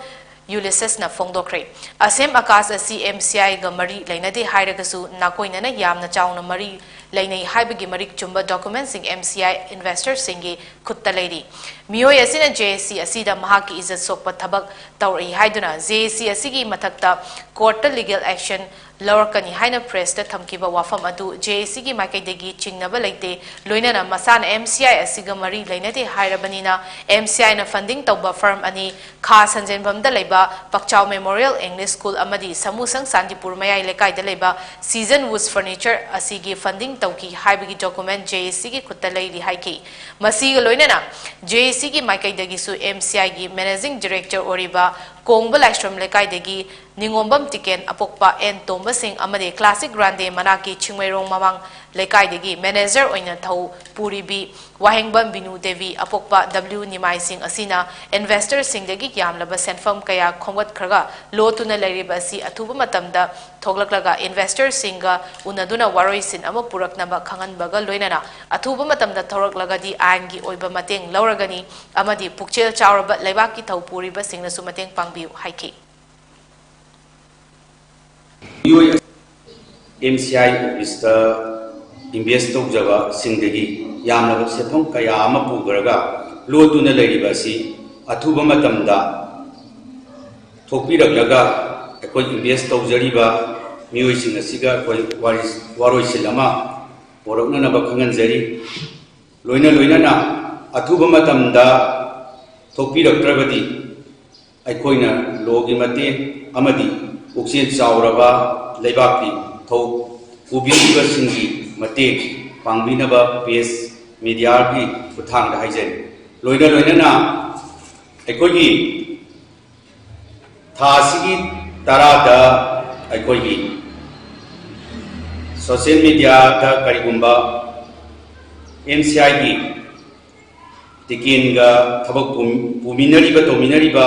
ꯌꯨꯂꯤꯁꯁꯅ ꯐꯣꯡꯗꯣꯛꯈ꯭ꯔꯦ꯫ ꯑꯁꯦꯝ ꯑꯀꯥꯁ ꯑꯁꯤ M C I ꯒ ꯃꯔꯤ ꯂꯩꯅꯗꯦ ꯍꯥꯏꯔꯒꯁꯨ, ꯅꯥꯀꯣꯏꯅꯅ ꯌꯥꯝꯅ ꯆꯥꯎꯅ ꯃꯔꯤ ꯂꯩꯅꯩ ꯍꯥꯏꯕꯒꯤ ꯃꯔꯤꯛ ꯆꯨꯝꯕ documentꯁꯤꯡ M C I investorꯁꯤꯡꯒꯤ ꯈꯨꯠꯇ ꯂꯩꯔꯤ꯫ ꯃꯤꯑꯣꯏ ꯑꯁꯤꯅ J A C ꯑꯁꯤꯗ ꯃꯍꯥꯛꯀꯤ ꯏꯖꯠ ꯁꯣꯛꯄ ꯊꯕꯛ ꯇꯧꯔꯛꯏ ꯍꯥꯏꯗꯨꯅ J A C ꯑꯁꯤꯒꯤ ꯃꯊꯛꯇ courtꯇ legal action ꯂꯧꯔꯛꯀꯅꯤ ꯍꯥꯏꯅ pressꯇ ꯊꯝꯈꯤꯕ ꯋꯥꯐꯝ ꯑꯗꯨ J A Cꯒꯤ ꯃꯥꯏꯀꯩꯗꯒꯤ ꯆꯤꯡꯅꯕ ꯂꯩꯇꯦ꯫ ꯂꯣꯏꯅꯅ ꯃꯁꯥꯅ M C I ꯑꯁꯤꯒ ꯃꯔꯤ ꯂꯩꯅꯗꯦ ꯍꯥꯏꯔꯕꯅꯤꯅ, M C Iꯅ funding ꯇꯧꯕ firm ꯑꯅꯤ, ꯈꯥ ꯁꯟꯖꯦꯟꯕꯝꯗ ꯂꯩꯕ ꯄꯛꯆꯥꯎ Memorial English School ꯑꯃꯗꯤ ꯁꯃꯨꯁꯪ ꯁꯥꯟꯇꯤꯄꯨꯔ ꯃꯌꯥꯏ ꯂꯩꯀꯥꯏꯗ ꯂꯩꯕ Season Woods Furniture ꯑꯁꯤꯒꯤ funding ꯇꯧꯈꯤ ꯍꯥꯏꯕꯒꯤ document J A Cꯒꯤ ꯈꯨꯠꯇ ꯂꯩꯔꯤ ꯍꯥꯏꯈꯤ꯫ ꯃꯁꯤꯒ ꯂꯣꯏꯅꯅ J A Cꯒꯤ ꯃꯥꯏꯀꯩꯗꯒꯤꯁꯨ M C Iꯒꯤ managing director ꯑꯣꯏꯔꯤꯕ ꯀꯣꯡꯕ ꯂꯥꯏꯁ꯭ꯔꯝ ꯂꯩꯀꯥꯏꯗꯒꯤ ꯅꯤꯉꯣꯝꯕꯝ ꯇꯤꯀꯦꯟ, ꯑꯄꯣꯛꯄ N ꯇꯣꯝꯕꯁꯤꯡ ꯑꯃꯗꯤ Classic Grande ꯃꯅꯥꯛꯀꯤ ꯆꯤꯡꯃꯩꯔꯣꯡ ꯃꯃꯥꯡ ꯂꯩꯀꯥꯏꯗꯒꯤ manager ꯑꯣꯏꯅ ꯊꯧ ꯄꯨꯔꯤꯕꯤ ꯋꯥꯍꯦꯡꯕꯝ ꯕꯤꯅꯨ ꯗꯦꯕꯤ, ꯑꯄꯣꯛꯄ W ꯅꯤꯃꯥꯏꯁꯤꯡ ꯑꯁꯤꯅ investorꯁꯤꯡꯗꯒꯤ ꯌꯥꯝꯂꯕ ꯁꯦꯟꯐꯝ ꯀꯌꯥ ꯈꯣꯝꯒꯠꯈ꯭ꯔꯒ ꯂꯣꯠꯇꯨꯅ ꯂꯩꯔꯤꯕ ꯑꯁꯤ ꯑꯊꯨꯕ ꯃꯇꯝꯗ ꯊꯣꯛꯂꯛꯂꯒ investorꯁꯤꯡꯒ ꯎꯅꯗꯨꯅ ꯋꯥꯔꯣꯏꯁꯤꯟ ꯑꯃ ꯄꯨꯔꯛꯅꯕ ꯈꯪꯍꯟꯕꯒ ꯂꯣꯏꯅꯅ ꯑꯊꯨꯕ ꯃꯇꯝꯗ ꯊꯣꯔꯛꯂꯒꯗꯤ ꯑꯥꯏꯟꯒꯤ ꯑꯣꯏꯕ ꯃꯇꯦꯡ ꯂꯧꯔꯒꯅꯤ ꯑꯃꯗꯤ ꯄꯨꯛꯆꯦꯜ ꯆꯥꯎꯔꯕ ꯂꯩꯕꯥꯛꯀꯤ ꯊꯧ ꯄꯨꯔꯤꯕꯁꯤꯡꯅꯁꯨ ꯃꯇꯦꯡ ꯄꯥꯡꯕꯤꯌꯨ ꯍꯥꯏꯈꯤ꯫ ꯃꯤꯑꯣꯏ M C I officeꯇ invest ꯇꯧꯖꯕꯁꯤꯡꯗꯒꯤ ꯌꯥꯝꯂꯕ ꯁꯦꯟꯐꯝ ꯀꯌꯥ ꯑꯃ ꯄꯨꯈ꯭ꯔꯒ ꯂꯣꯠꯇꯨꯅ ꯂꯩꯔꯤꯕ ꯑꯁꯤ ꯑꯊꯨꯕ ꯃꯇꯝꯗ ꯊꯣꯛꯄꯤꯔꯛꯂꯒ ꯑꯩꯈꯣꯏ invest ꯇꯧꯖꯔꯤꯕ ꯃꯤꯑꯣꯏꯁꯤꯡ ꯑꯁꯤꯒ ꯑꯩꯈꯣꯏ ꯋꯥꯔꯤ, ꯋꯥꯔꯣꯏꯁꯤꯟ ꯑꯃ ꯄꯨꯔꯛꯅꯅꯕ ꯈꯪꯍꯟꯖꯔꯤ꯫ ꯂꯣꯏꯅ ꯂꯣꯏꯅꯅ ꯑꯊꯨꯕ ꯃꯇꯝꯗ ꯊꯣꯛꯄꯤꯔꯛꯇ꯭ꯔꯕꯗꯤ ꯑꯩꯈꯣꯏꯅ lawꯒꯤ ꯃꯇꯦꯡ ꯑꯃꯗꯤ ꯄꯨꯛꯆꯦꯜ ꯆꯥꯎꯔꯕ ꯂꯩꯕꯥꯛꯀꯤ ꯊꯧ ꯄꯨꯕꯤꯔꯤꯕꯁꯤꯡꯒꯤ ꯃꯇꯦꯡ ꯄꯥꯡꯕꯤꯅꯕ press mediaꯒꯤ ꯈꯨꯠꯊꯥꯡꯗ ꯍꯥꯏꯖꯔꯤ꯫ ꯂꯣꯏꯅ ꯂꯣꯏꯅꯅ ꯑꯩꯈꯣꯏꯒꯤ ꯊꯥ ꯑꯁꯤꯒꯤ ꯇꯔꯥꯗ ꯑꯩꯈꯣꯏꯒꯤ social mediaꯗ ꯀꯔꯤꯒꯨꯝꯕ M C Iꯒꯤ ꯇꯤꯀꯦꯟꯒ ꯊꯕꯛ ꯄꯨ-, ꯄꯨꯃꯤꯟꯅꯔꯤꯕ, ꯇꯧꯃꯤꯟꯅꯔꯤꯕ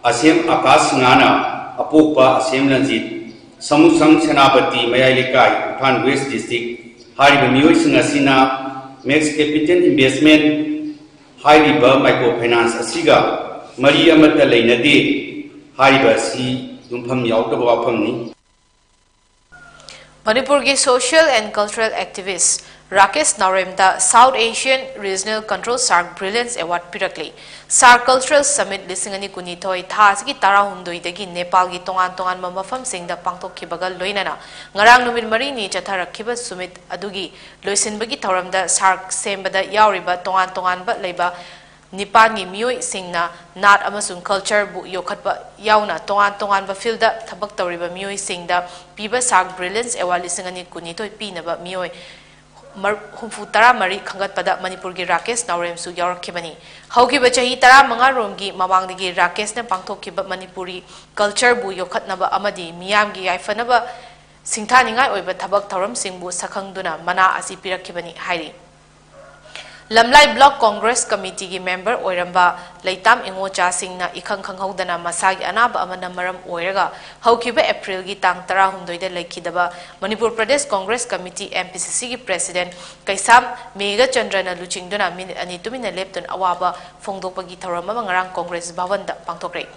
ꯑꯁꯦꯝ ꯑꯀꯥꯁ ꯁꯤꯡꯍꯅ ꯑꯄꯣꯛꯄ ꯑꯁꯦꯝ ꯂꯟꯖꯤꯠ, ꯁꯃꯨꯁꯪ ꯁꯦꯅꯥꯄꯇꯤ ꯃꯌꯥꯏ ꯂꯩꯀꯥꯏ, ꯏꯝꯐꯥꯜ West District, ꯍꯥꯏꯔꯤꯕ ꯃꯤꯑꯣꯏꯁꯤꯡ ꯑꯁꯤꯅ Max Capital Investment ꯍꯥꯏꯔꯤꯕ micro finance ꯑꯁꯤꯒ ꯃꯔꯤ ꯑꯃꯠꯇ ꯂꯩꯅꯗꯦ ꯍꯥꯏꯔꯤꯕ ꯑꯁꯤ ꯌꯨꯝꯐꯝ ꯌꯥꯎꯗꯕ ꯋꯥꯐꯝꯅꯤ꯫ ꯃꯅꯤꯄꯨꯔꯒꯤ social and cultural activist Rakesh ꯅꯥꯎꯔꯦꯝꯗ South Asian Regional Control SAARC Brilliance Award ꯄꯤꯔꯛꯂꯤ꯫ SAARC Cultural Summit ꯂꯤꯁꯤꯡ ꯑꯅꯤ ꯀꯨꯟꯅꯤꯊꯣꯏ ꯊꯥ ꯑꯁꯤꯒꯤ ꯇꯔꯥꯍꯨꯝꯗꯣꯏꯗꯒꯤ ꯅꯦꯄꯥꯜꯒꯤ ꯇꯣꯉꯥꯟ ꯇꯣꯉꯥꯟꯕ ꯃꯐꯝꯁꯤꯡꯗ ꯄꯥꯡꯊꯣꯛꯈꯤꯕꯒ ꯂꯣꯏꯅꯅ ꯉꯔꯥꯡ ꯅꯨꯃꯤꯠ ꯃꯔꯤꯅꯤ ꯆꯠꯊꯔꯛꯈꯤꯕ summit ꯑꯗꯨꯒꯤ ꯂꯣꯏꯁꯤꯟꯕꯒꯤ ꯊꯧꯔꯝꯗ SAARC ꯁꯦꯝꯕꯗ ꯌꯥꯎꯔꯤꯕ ꯇꯣꯉꯥꯟ ꯇꯣꯉꯥꯟꯕ ꯂꯩꯕ ꯅꯤꯄꯥꯟꯒꯤ ꯃꯤꯑꯣꯏꯁꯤꯡꯅ ꯅꯥꯠ ꯑꯃꯁꯨꯡ cultureꯕꯨ ꯌꯣꯛꯈꯠꯄ ꯌꯥꯎꯅ ꯇꯣꯉꯥꯟ ꯇꯣꯉꯥꯟꯕ fieldꯗ ꯊꯕꯛ ꯇꯧꯔꯤꯕ ꯃꯤꯑꯣꯏꯁꯤꯡꯗ ꯄꯤꯕ SAARC Brilliance Award ꯂꯤꯁꯤꯡ ꯑꯅꯤ ꯀꯨꯟꯅꯤꯊꯣꯏ ꯄꯤꯅꯕ ꯃꯤꯑꯣꯏ ꯃꯔ-, ꯍꯨꯝꯐꯨ ꯇꯔꯥ ꯃꯔꯤ ꯈꯟꯒꯠꯄꯗ ꯃꯅꯤꯄꯨꯔꯒꯤ ꯔꯥꯀꯦꯁ ꯅꯥꯎꯔꯦꯝꯁꯨ ꯌꯥꯎꯔꯛꯈꯤꯕꯅꯤ꯫ ꯍꯧꯈꯤꯕ ꯆꯍꯤ ꯇꯔꯥꯃꯉꯥ ꯔꯣꯝꯒꯤ ꯃꯃꯥꯡꯗꯒꯤ ꯔꯥꯀꯦꯁꯅ ꯄꯥꯡꯊꯣꯛꯈꯤꯕ ꯃꯅꯤꯄꯨꯔꯤ cultureꯕꯨ ꯌꯣꯛꯈꯠꯅꯕ ꯑꯃꯗꯤ ꯃꯤꯌꯥꯝꯒꯤ ꯌꯥꯏꯐꯅꯕ ꯁꯤꯡꯊꯥꯅꯤꯡꯉꯥꯏ ꯑꯣꯏꯕ ꯊꯕꯛ ꯊꯧꯔꯝꯁꯤꯡꯕꯨ ꯁꯛꯈꯪꯗꯨꯅ ꯃꯅꯥ ꯑꯁꯤ ꯄꯤꯔꯛꯈꯤꯕꯅꯤ ꯍꯥꯏꯔꯤ꯫ ꯂꯝꯂꯥꯏ Block Congress Committeeꯒꯤ member ꯑꯣꯏꯔꯝꯕ ꯂꯩꯇꯥꯝ ꯏꯉꯣꯆꯥꯁꯤꯡꯅ ꯏꯈꯪ ꯈꯪꯍꯧꯗꯅ ꯃꯁꯥꯒꯤ ꯑꯅꯥꯕ ꯑꯃꯅ ꯃꯔꯝ ꯑꯣꯏꯔꯒ ꯍꯧꯈꯤꯕ Aprilꯒꯤ ꯇꯥꯡ ꯇꯔꯥꯍꯨꯝꯗꯣꯏꯗ ꯂꯩꯈꯤꯗꯕ Manipur Pradesh Congress Committee, MPCCꯒꯤ president ꯀꯩꯁꯥꯝ ꯃꯦꯘꯆꯟꯗ꯭ꯔꯅ ꯂꯨꯆꯤꯡꯗꯨꯅ minute ꯑꯅꯤ ꯇꯨꯃꯤꯟꯅ ꯂꯦꯞꯇꯨꯅ ꯑꯋꯥꯕ ꯐꯣꯡꯗꯣꯛꯄꯒꯤ ꯊꯧꯔꯝ ꯑꯃ ꯉꯔꯥꯡ Congress ꯚꯕꯟꯗ ꯄꯥꯡꯊꯣꯛꯈ꯭ꯔꯦ꯫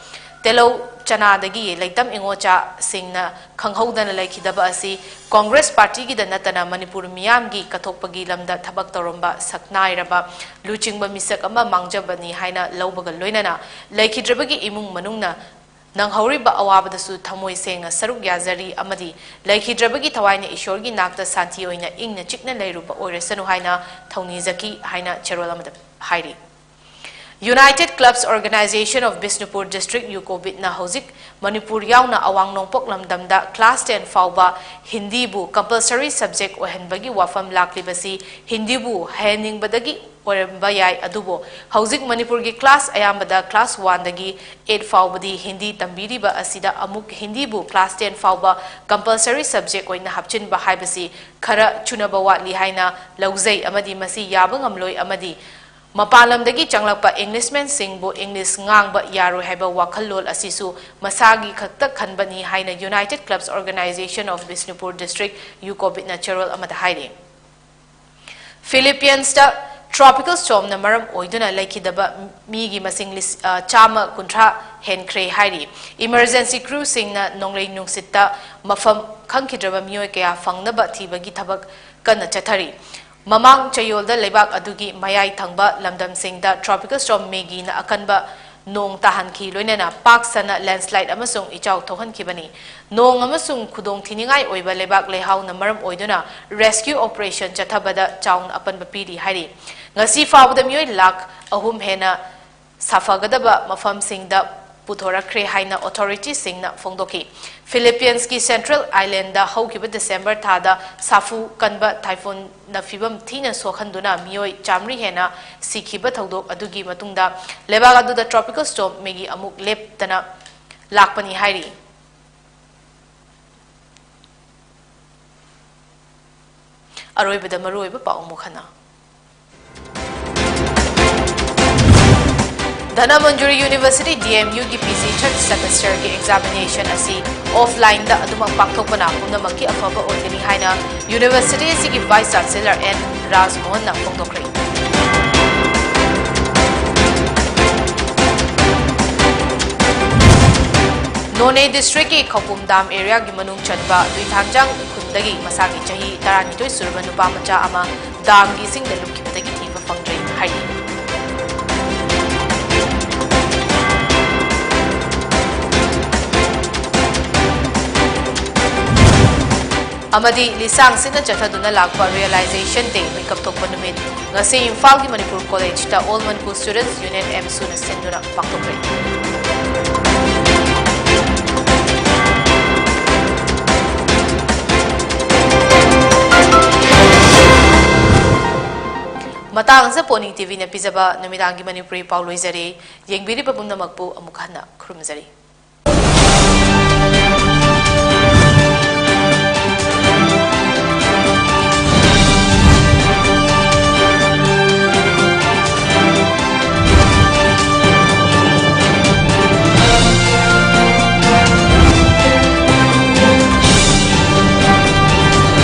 ꯇꯦꯂꯧ ꯆꯅꯥꯗꯒꯤ ꯂꯩꯇꯝ ꯏꯉꯣꯆꯥꯁꯤꯡꯅ ꯈꯪꯍꯧꯗꯅ ꯂꯩꯈꯤꯗꯕ ꯑꯁꯤ Congress partyꯒꯤꯗ ꯅꯠꯇꯅ ꯃꯅꯤꯄꯨꯔ ꯃꯤꯌꯥꯝꯒꯤ ꯀꯠꯊꯣꯛꯄꯒꯤ ꯂꯝꯗ ꯊꯕꯛ ꯇꯧꯔꯝꯕ ꯁꯛꯅꯥꯏꯔꯕ ꯂꯨꯆꯤꯡꯕ ꯃꯤꯁꯛ ꯑꯃ ꯃꯥꯡꯖꯕꯅꯤ ꯍꯥꯏꯅ ꯂꯧꯕꯒ ꯂꯣꯏꯅꯅ ꯂꯩꯈꯤꯗ꯭ꯔꯕꯒꯤ ꯏꯃꯨꯡ ꯃꯅꯨꯡꯅ ꯅꯪꯍꯧꯔꯤꯕ ꯑꯋꯥꯕꯗꯁꯨ ꯊꯃꯣꯏ ꯁꯦꯡꯅ ꯁꯔꯨꯛ ꯌꯥꯖꯔꯤ ꯑꯃꯗꯤ ꯂꯩꯈꯤꯗ꯭ꯔꯕꯒꯤ ꯊꯋꯥꯏꯅ ꯏꯁꯣꯔꯒꯤ ꯅꯥꯛꯇ ꯁꯥꯟꯇꯤ ꯑꯣꯏꯅ ꯏꯪꯅ ꯆꯤꯛꯅ ꯂꯩꯔꯨꯕ ꯑꯣꯏꯔꯁꯅꯨ ꯍꯥꯏꯅ ꯊꯧꯅꯤꯖꯈꯤ ꯍꯥꯏꯅ ꯆꯦꯔꯣꯜ ꯑꯃꯗ ꯍꯥꯏꯔꯤ꯫ United Clubs Organisation of Bishnupur District, UCOBIDꯅ ꯍꯧꯖꯤꯛ ꯃꯅꯤꯄꯨꯔ ꯌꯥꯎꯅ ꯑꯋꯥꯡ ꯅꯣꯡꯄꯣꯛ ꯂꯝꯗꯝꯗ class ten ꯐꯥꯎꯕ ꯍꯤꯟꯗꯤꯕꯨ compulsory subject ꯑꯣꯏꯍꯟꯕꯒꯤ ꯋꯥꯐꯝ ꯂꯥꯛꯂꯤꯕꯁꯤ ꯍꯤꯟꯗꯤꯕꯨ ꯍꯩꯍꯟꯅꯤꯡꯕꯗꯒꯤ ꯑꯣꯏꯔꯝꯕ ꯌꯥꯏ, ꯑꯗꯨꯕꯨ ꯍꯧꯖꯤꯛ ꯃꯅꯤꯄꯨꯔꯒꯤ class ꯑꯌꯥꯝꯕꯗ class oneꯗꯒꯤ eight ꯐꯥꯎꯕꯗꯤ ꯍꯤꯟꯗꯤ ꯇꯝꯕꯤꯔꯤꯕ ꯑꯁꯤꯗ ꯑꯃꯨꯛ ꯍꯤꯟꯗꯤꯕꯨ class ten ꯐꯥꯎꯕ compulsory subject ꯑꯣꯏꯅ ꯍꯥꯞꯆꯤꯟꯕ ꯍꯥꯏꯕꯁꯤ ꯈꯔ ꯆꯨꯅꯕ ꯋꯥꯠꯂꯤ ꯍꯥꯏꯅ ꯂꯧꯖꯩ ꯑꯃꯗꯤ ꯃꯁꯤ ꯌꯥꯕ ꯉꯝꯂꯣꯏ ꯑꯃꯗꯤ ꯃꯄꯥꯟ ꯂꯝꯗꯒꯤ ꯆꯪꯂꯛꯄ Englishmanꯁꯤꯡꯕꯨ English ꯉꯥꯡꯕ ꯌꯥꯔꯣꯏ ꯍꯥꯏꯕ ꯋꯥꯈꯜꯂꯣꯟ ꯑꯁꯤꯁꯨ ꯃꯁꯥꯒꯤ ꯈꯛꯇ ꯈꯟꯕꯅꯤ ꯍꯥꯏꯅ United Clubs Organisation of Bishnupur District, UCOBIDꯅ ꯆꯦꯔꯣꯜ ꯑꯃꯗ ꯍꯥꯏꯔꯤ꯫ Philippiansꯇ Tropical stormꯅ ꯃꯔꯝ ꯑꯣꯏꯗꯨꯅ ꯂꯩꯈꯤꯗꯕ ꯃꯤꯒꯤ ꯃꯁꯤꯡ ꯂꯤꯁ-, ꯑ, ꯆꯥꯝꯃ ꯀꯨꯟꯊ꯭ꯔꯥ ꯍꯦꯟꯈ꯭ꯔꯦ ꯍꯥꯏꯔꯤ꯫ Emergency crewꯁꯤꯡꯅ ꯅꯣꯡꯂꯩ ꯅꯨꯡꯁꯤꯠꯇ ꯃꯐꯝ ꯈꯪꯈꯤꯗ꯭ꯔꯕ ꯃꯤꯑꯣꯏ ꯀꯌꯥ ꯐꯪꯅꯕ ꯊꯤꯕꯒꯤ ꯊꯕꯛ ꯀꯟꯅ ꯆꯠꯊꯔꯤ꯫ ꯃꯃꯥꯡ ꯆꯌꯣꯜꯗ ꯂꯩꯕꯥꯛ ꯑꯗꯨꯒꯤ ꯃꯌꯥꯏ ꯊꯪꯕ ꯂꯝꯗꯝꯁꯤꯡꯗ Tropical Storm Maggiꯅ ꯑꯀꯟꯕ ꯅꯣꯡ ꯇꯥꯍꯟꯈꯤ, ꯂꯣꯏꯅꯅ ꯄꯥꯛ ꯁꯟꯅ landslide ꯑꯃꯁꯨꯡ ꯏꯆꯥꯎ ꯊꯣꯛꯍꯟꯈꯤꯕꯅꯤ꯫ ꯅꯣꯡ ꯑꯃꯁꯨꯡ ꯈꯨꯗꯣꯡꯊꯤꯅꯤꯡꯉꯥꯏ ꯑꯣꯏꯕ ꯂꯩꯕꯥꯛ ꯂꯩꯍꯥꯎꯅ ꯃꯔꯝ ꯑꯣꯏꯗꯨꯅ rescue operation ꯆꯠꯊꯕꯗ ꯆꯥꯎꯅ ꯑꯄꯟꯕ ꯄꯤꯔꯤ ꯍꯥꯏꯔꯤ꯫ ꯉꯁꯤ ꯐꯥꯎꯕꯗ ꯃꯤꯑꯣꯏ ꯂꯥꯈ ꯑꯍꯨꯝ ꯍꯦꯟꯅ ꯁꯥꯐꯒꯗꯕ ꯃꯐꯝꯁꯤꯡꯗ ꯄꯨꯊꯣꯔꯛꯈ꯭ꯔꯦ ꯍꯥꯏꯅ authorityꯁꯤꯡꯅ ꯐꯣꯡꯗꯣꯛꯈꯤ꯫ Philippines ꯀꯤ Central Islandꯗ ꯍꯧꯈꯤꯕ December ꯊꯥꯗ ꯁꯥꯐꯨ ꯀꯟꯕ typhoonꯅ ꯐꯤꯕꯝ ꯊꯤꯅ ꯁꯣꯛꯍꯟꯗꯨꯅ ꯃꯤꯑꯣꯏ ꯆꯥꯃꯔꯤ ꯍꯦꯟꯅ ꯁꯤꯈꯤꯕ ꯊꯧꯗꯣꯛ ꯑꯗꯨꯒꯤ ꯃꯇꯨꯡꯗ ꯂꯩꯕꯥꯛ ꯑꯗꯨꯗ Tropical Storm Maggi ꯑꯃꯨꯛ ꯂꯦꯞꯇꯅ ꯂꯥꯛꯄꯅꯤ ꯍꯥꯏꯔꯤ꯫ ꯑꯔꯣꯏꯕꯗ ꯃꯔꯨꯑꯣꯏꯕ ꯄꯥꯎ ꯑꯃꯨꯛ ꯍꯟꯅ꯫ Dhanamanjuri University, DMUꯒꯤ PG third semesterꯒꯤ examination ꯑꯁꯤ offlineꯗ ꯑꯗꯨꯃꯛ ꯄꯥꯡꯊꯣꯛꯄꯅ ꯄꯨꯝꯅꯃꯛꯀꯤ ꯑꯐꯕ ꯑꯣꯏꯒꯅꯤ ꯍꯥꯏꯅ University ꯑꯁꯤꯒꯤ Vice Chancellor N ꯔꯥꯖꯃꯣꯍꯟꯅ ꯐꯣꯡꯗꯣꯛꯈ꯭ꯔꯦ꯫ Noney districtꯀꯤ ꯈꯧꯄꯨꯝ dam areaꯒꯤ ꯃꯅꯨꯡ ꯆꯟꯕ ꯂꯨꯏꯊꯥꯡꯖꯥꯡ ꯈꯨꯟꯗꯒꯤ ꯃꯁꯥꯒꯤ ꯆꯍꯤ ꯇꯔꯥꯅꯤꯊꯣꯏ ꯁꯨꯔꯕ ꯅꯨꯄꯥ ꯃꯆꯥ ꯑꯃ damꯒꯤ ꯏꯁꯤꯡꯗ ꯂꯨꯞꯈꯤꯕꯗꯒꯤ ꯊꯤꯕ ꯐꯪꯗ꯭ꯔꯦ ꯍꯥꯏꯔꯤ꯫ ꯑꯃꯗꯤ ꯂꯤꯁꯥꯡ ꯁꯤꯠꯅ ꯆꯠꯊꯗꯨꯅ ꯂꯥꯛꯄ Realization Day ꯃꯤꯀꯞ ꯊꯣꯛꯄ ꯅꯨꯃꯤꯠ ꯉꯁꯤ ꯏꯝꯐꯥꯜꯒꯤ Manipur Collegeꯇ All Manipur Students Union, AMSUꯅ ꯁꯤꯟꯗꯨꯅ ꯄꯥꯡꯊꯣꯛꯈ꯭ꯔꯦ꯫ ꯃꯇꯥꯡ ꯑꯁꯤꯗ ꯄꯣꯅꯤ TVꯅ ꯄꯤꯖꯕ ꯅꯨꯃꯤꯗꯥꯡꯒꯤ ꯃꯅꯤꯄꯨꯔꯤ ꯄꯥꯎ ꯂꯣꯏꯖꯔꯦ꯫ ꯌꯦꯡꯕꯤꯔꯤꯕ ꯄꯨꯝꯅꯃꯛꯄꯨ ꯑꯃꯨꯛ ꯍꯟꯅ ꯈꯨꯔꯨꯝꯖꯔꯤ꯫